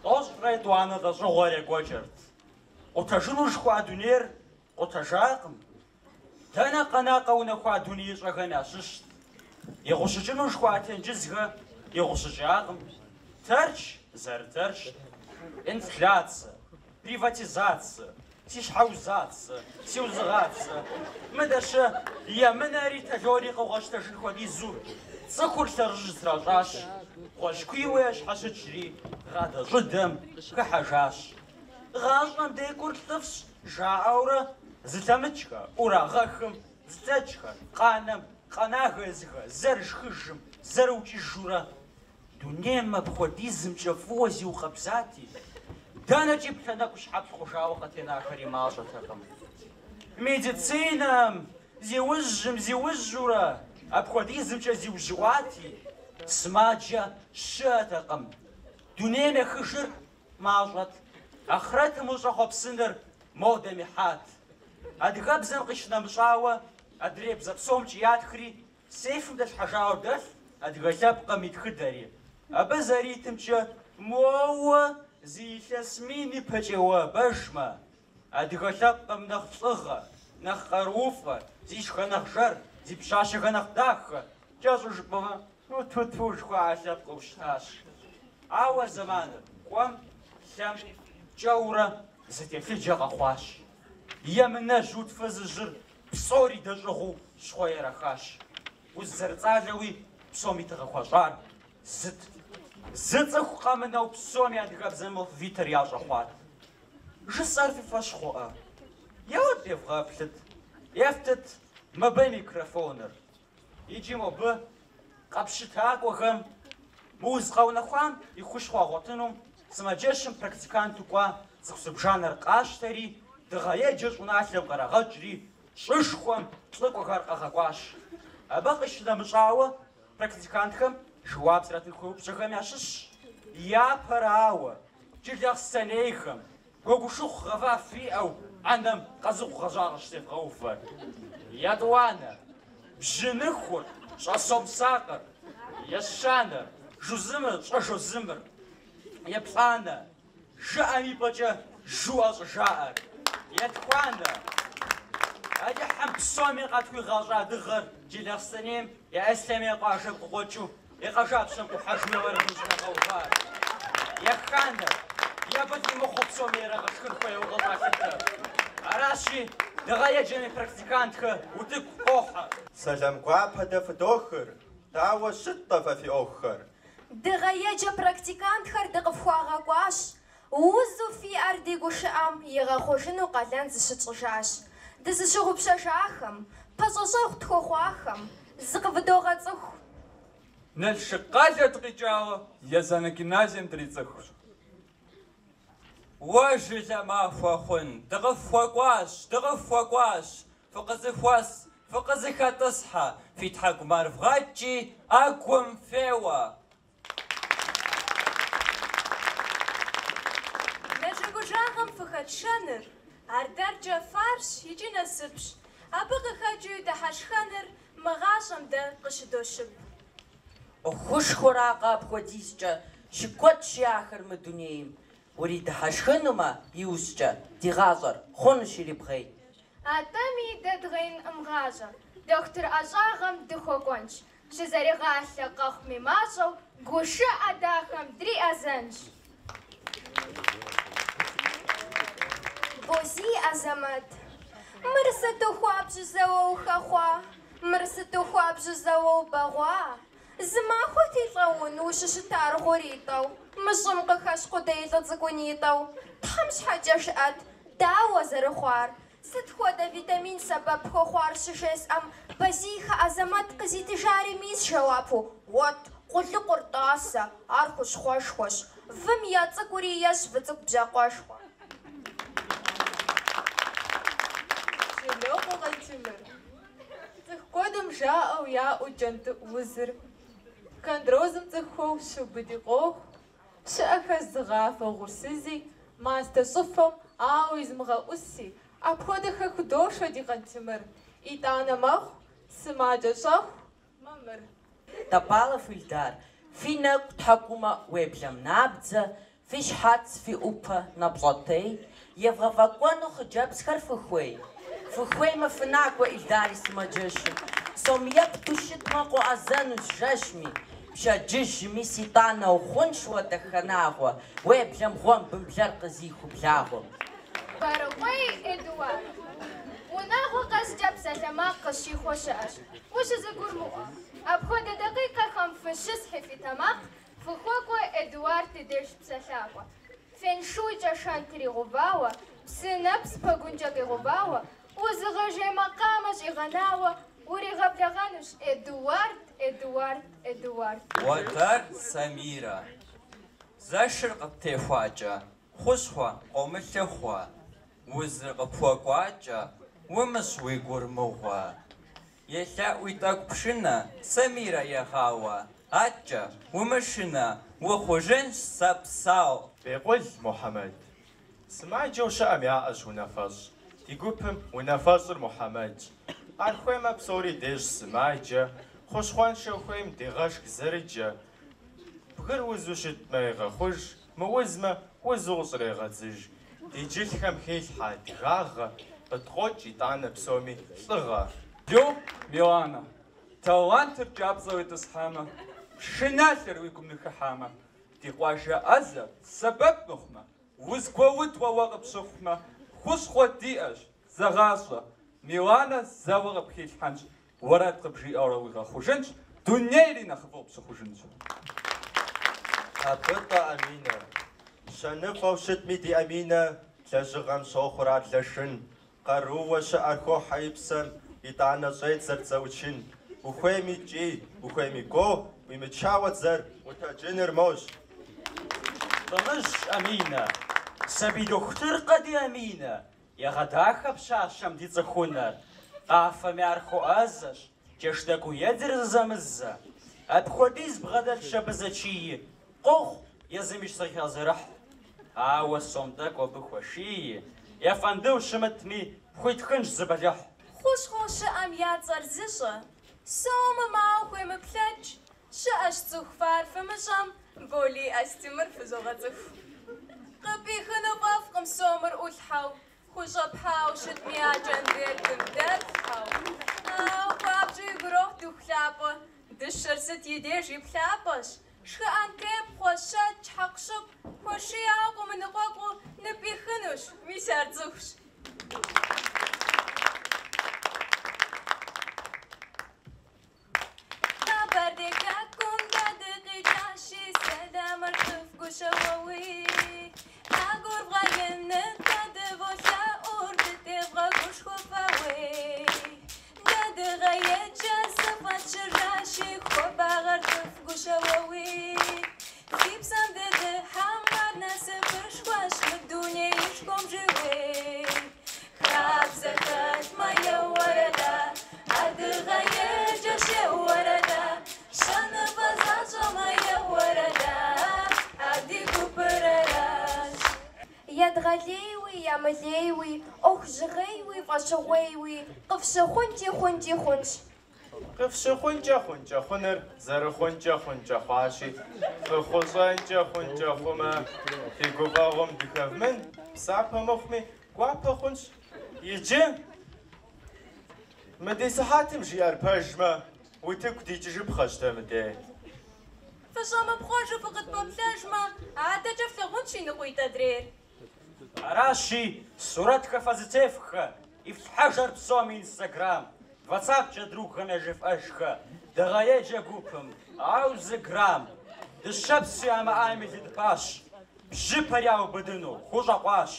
D: Тӏощӏрэ етӏуанэ лӏэщӏыгъуэр екӏуэкӏырт. Къутэжыну жыхуаӏа дунейр къутэжакъым. Дэнэ къэна къэунэхуа дунеищӏэхэм ящыщт. Игъущыкӏыну жыхуаӏа тенджызхэр игъущыкӏакъым. Тэрч зэры-Тэрчт. Инфляцэ, приватизацэ, си щхьэузацэ, си узыгъацэ. Мыдэ-щэ емынэри тэлори къыугъэщтэжын хуэдизу цӏыхур лъэрыжь зэтращӏащ, гъуэжькуийуэ ящхьэщыкӏри гъадэщӏыдэм хыхьэжащ. Гъащӏэм декӏур лӏыфӏщ, жаӏэурэ зылъэмыкӏхэр, ӏурагъэхым, зылъэкӏхэр, къанэм, къэнахэр езыхэр, зэрышхыжым, зэрыукӏыжурэ. Дунейм апхуэдизымкӏэ фӏыуэ зиукъэбзати, дэнэкӏи плъэ нэкӏущхьэплъ хъужауэ къытенахэри мащӏэтэкъым. Медицинэм зиужьым, зиужьурэ, апхуэдизымкӏэ зиужьыӏуати, сымаджэ щыӏэтэкъым. Дунейм ехыжыр Мащӏэт. Ахърэтым ущӏэхъуэпсыныр модэм ихьат. Адыгэбзэм къищынэмыщӏауэ, адрей бзэ псомкӏи ятхри, сейфым дэлъхьэжауэ дэлъ адыгэ лъэпкъым и тхыдэри. Абы зэритымкӏэ, моуэ зы илъэс мин ипэкӏэ уӏэбэжмэ, адыгэ лъэпкъым нэхъ лӏыгъэ, нэхъ къарууфӏэ, зишхэр нэхъ жэр, зи пщащэхэр нэхъ дахэ, кӏэщӏу жыпӏэмэ, ту-ту-ту жыхуаӏэ лъэпкъыу щытащ. Ауэ зэманыр кӏуэм, лъэм, кӏэурэ зы телъыджэ къэхъуащ. Емынэжь ут фызыжьыр псори дэщӏыгъуу щхъуэ ирахащ. Уз зэрыцӏалэуи псоми тыгъэ хуащӏар зыт. Зы цӏыху къэмынэу псоми адыгэбзэм алфавитыр ящӏэ хъуат. Жысӏэр фи фӏэщ хъуӏэ? Еуэт девгъэплъыт, ефтыт мыбы микрофоныр. Иджы мобы къэпщытакӏуэхэм мы уз къэунэхуам и хущхъуэ ягъуэтынум сымаджэщым практиканту кӏуа цӏыху зыбжанэр къащтэри, дыгъэеджэ щӏыналъэм кърагъэкӏри, щӏышхуэм лӏыкӏуэхэр къагъэкӏуащ. Абы къищынэмыщӏауэ, практикантхэм жэуап зратын хуей упщӏэхэм ящыщщ. Япэрауэ, джылахъстэнейхэм Гуэгушыхъу гъэва фиӏэу ӏэнэм къазыхъу гъэжьа къыщытевгъэувэр. Етӏуанэ, бжьыныхур щӏэсомсакъыр. Ещанэ, жузымыр щӏэжозымыр. Еплӏанэ, жыӏэм и пӏэкӏэ жуӏэ щӏыжаӏэр. Етхуанэ, Алыхьым псоми къатхуигъэщӏа дыгъэр Джылахъстэнейм я Ислъэмей къуажэм къыкъуэкӏыу И къэжапщэм къухьэжу уэрэдым щӏыхэгъэувар. Еханэ, ебылӏи мыхъуу псоми ирагъэшхын хуейуэ къыщӏалъытэр. Аращи, дыгъэеджэм и практикантхэр утыку къохьэ.
L: Сэлам гуапэ дэ фыдохыр, дауэ щыт-тӏэ фэ фи ӏуэхухэр?
M: Дыгъэеджэ практикантхэр дыкъыфхуагъэкӏуащ, узу фиӏэр ди гушыӏэм игъэхъужыну къалэн зыщытщӏыжащ. Дызыщыгъупщэжахэм, пэщӏэщӏэгъу тхуэхъуахэм зыкъывыдогъэцӏыху.
U: Налшык къалэ дыкъикӏауэ езанэ гимназием дрицӏыхущ.
V: Уэ жылэ махуэ хъун, дыкъыфхуэкӏуащ, дыкъыфхуэкӏуащ, фыкъызэхуэс.
F: Фыкъызэхэтӏысхьэ, фи тхьэкӏумэр вгъэкӏи, ӏэгум феуэ.
J: Нэжэгужагъэм фыхэтшэныр, ар дэркӏэ фарщ икӏи насыпщ. Абы къыхэкӏыуи дыхьэшхэныр мы гъащӏэм дэ къыщыдощып.
V: Ӏуэхушхуэракъэ апхуэдизкӏэ щыкуэдщи ахэр мы дунейм. Уридыхьэшхынумэ, иужькӏэ ди гъащӏэр хъунущ ирибгъей.
K: Атӏэми дэ дгъеинкъым гъащӏэр, дохутыр ӏэщӏагъэм дыхуэкӏуэнщ. Щызэригъалъэ къэхъуми мащӏэу, гушыӏэ дахэм дриӏэзэнщ.
W: Бозий Азэмэт, мыр сыту хуабжьу зэуэ ухэхъуа, мыр сыту хуабжьу зэуэ убэгъуа? Зы махуэти лӏэун ущыщытар гъуритӏэу, мы щӏым къыхэщ къудей лӏы цӏыкӏунитӏэу. Тхьэм щхьэкӏэ жыӏэт, дауэ зэрыхъуар? Сыт хуэдэ витамин сэбэп хуэхъуар щыжесӏэм, Бозийхэ Азэмэт къызитыжари мис жэуапу, Уэт, къулыкъур тӏасэ, ар хущхъуэшхуэщ. Вым я цӏыкӏури ещӏ вы цӏыкӏу бжьакъуэшхуэ.
T: Жылокъуэ Къантемыр. Цӏыху куэдым жаӏэу яӏэу кӏэнтӏыӏу узыр. Хондрозым цӏыхухэу щыубыди къохъу. Щыӏэхэр зыгъафӏэ угъурсызи, мастэ щӏыфэм ауэ изымыгъэӏуси, апхуэдэхэр худошэ ди Къантемыр. Итӏанэ мэхъу сымаджэ щӏэху мамыр.
V: Топалов Ильдар, фи нэкӏу тхьэкӏумэ уеблэм набдзэ, фи щхьэц, фи ӏупэ напщӏэтей, евгъэфӏэкӏуэну хъыджэбзхэр фыхуей? Фыхуеймэ, фынакӏуэ Ильдар и сымаджэщым. Сом епту щытмэ, къоӏэзэнущ жэщми, пщэдджыжьми, мис итӏанэ ухъунщ уэ Дахэнагъуэ, уеблэм гъуэмбым блэр къызиху благъуэм.
K: Бэрыкъуей Эдуард. Унагъуэ къэскӏэ псалъэмакъ къыщихъуэ щыӏэщ. Ущызэгурымыӏуэ. Апхуэдэ дакъикъэхэм фыщысхьи фи тэмакъ, фыхуэкӏуэ Эдуард и деж псэлъакӏуэ. Фэншуйкӏэ шэнт тригъэувауэ, псынэпс пэгункӏэ къигъэувауэ, узыгъэжей макъамэ щӏигъэнауэ, уригъэблэгъэнущ Эдуард, Эдуард, Эдуард.
F: Уэтэр Самирэ. Зэшыр къыптехуакӏэ, хущхъуэ къомылъыхъуэ, узыр къыпхуэкӏуакӏэ, умыщӏ уи гур мыгъуэ. Елъэӏуи тӏэкӏу пшынэ, Самирэ егъауэ, аткӏэ, умышынэ, ухъужынщ сэ псау.
X: Бекъул Мухьэмэд. Сымаджэу щыӏэм яӏэщ унафэщӏ. Ди гупым унафэщӏыр Мухьэмэдщ. Ар хуеймэ псори дещӏ сымаджэ, хущхъуэншэу хуейм дегъэшх зэрыджэ. Бгыр узу щытмэ егъэхъуж, мыузмэ узу къыщӏрегъэдзыж. Ди джылъхэм хелъхьэ адыгагъэ, къыткъуокӏ итӏанэ псоми лӏыгъэ.
U: Лу, Миланэ, талантыр кӏапцӏэу итӏысхьамэ, пшыналъэр уи гум ныхыхьамэ, ди къуажэ ӏэзэр сэбэп мыхъумэ, уз гуэудуэ уэ къыпщыхъумэ, хущхъуэ диӏэщ, зэгъащӏэ, Миланэ зэуэ къыпхилъхьэнщ, уэрэд къыбжиӏэурэ уигъэхъужынщ, дунейри нэхъыфӏу къыпщыхъужынщ.
X: Абытӏэ Аминэ. Щэныфӏэу щытми ди Аминэ, лэжьыгъэм щохъур ар лэшын. Къарууэ щыӏэр хохьэ и псэм, итӏанэ щӏедзэр дзэ ӏучын. Ухуейми кӏий, ухуейми гуо, уимычауэ дзэр утэджыныр мощ.
D: Тӏымыжь Аминэ. Сабий дохутыркъэ ди Аминэ, егъэдахэ пщащэм ди цӏыхунэр. Къафэми ар хуэӏэзэщ, джэш тӏэкӏу едзыр зэзэмызэ. Апхуэдиз бгъэдэлъщ абы зэчии, къохъу езым и щхьэ хигъэзэрыхь. Ауэ сом тӏэкӏу абы хуэшии, ефэндыу щымытми, пхуитхынщ зы бэлыхь.
J: Хущхъуэу щыӏэм я цӏэр зыщӏэ, сомым ауэ хуемыплъэкӏ, щыӏэщ цӏыху фэ ар фымыщӏэм, Болий Астемыр фызогъэцӏыху. Къыпӏихыну фӏэфӏкъым сомыр ӏулъхьэу, хущӏэпхьауэ щытми а кӏэнвертым дэплъхьэу. Ауэ хуабжьу игу ирохь дыху лъапӏэ, дыщэр сыт и деж и плъапӏэщ. Шхыӏэн тепхъуэ, щэкӏ, хьэкъущыкъу, хуэший ауэ къомыныкъуэкъуу ныпӏихынущ, мис ар цӏыхущ. Къэбэрдей хэкум дэ дыкъикӏащи, сэламыр къыфгущэуэуи. ӏэгур вгъэину дэ дыволъэӏур, дытевгъэгушхуэ фэ уей. Дэ дыгъэ екӏэ зыфӏэтщыращи, хуабагъэр къыфгущэуэуи. Фи псэм дыдыхьэм ар насыпышхуэщ, мы дунеишхуэм жыуей. Хабзэ хэлъмэ, еуэрэда.
W: Егъэлейуи, ямылейуи, ӏуэху жьгъейуи, фӏэщыгъуейуи къыфщыхъункӏи хъункӏи хъунщ.
X: Къыфщыхъункӏэ хъункӏэ хъуныр зэрыхъункӏэ хъункӏэ хъуащи, фыхъущӏэнкӏэ хъункӏэ хъумэ, фи гуфӏэгъуэм дыхэвмын, псапэ мыхъуми, гуапэ хъунщ. Иджы мы ди сыхьэтым жиӏэр пэжмэ, утыку дикӏыжыпхъэщ дэ мыдей.
B: Фыщӏэмыпхъуэжу фыкъытпэплъэжмэ, адэкӏэ флъагъунщ и ныкъуитӏ адрейр.
F: Аращи, сурэтхэр фэ зытефхэ, ифлъхьэж ар псоми Инстаграм, Ватсапкӏэ другхэм яжефӏэжхэ, дыгъэеджэ гупым, ауэ зы грамм, дыщэпсу ямыӏами лыдыпащ, бжьыпэр яубыдыну хущӏэкъуащ.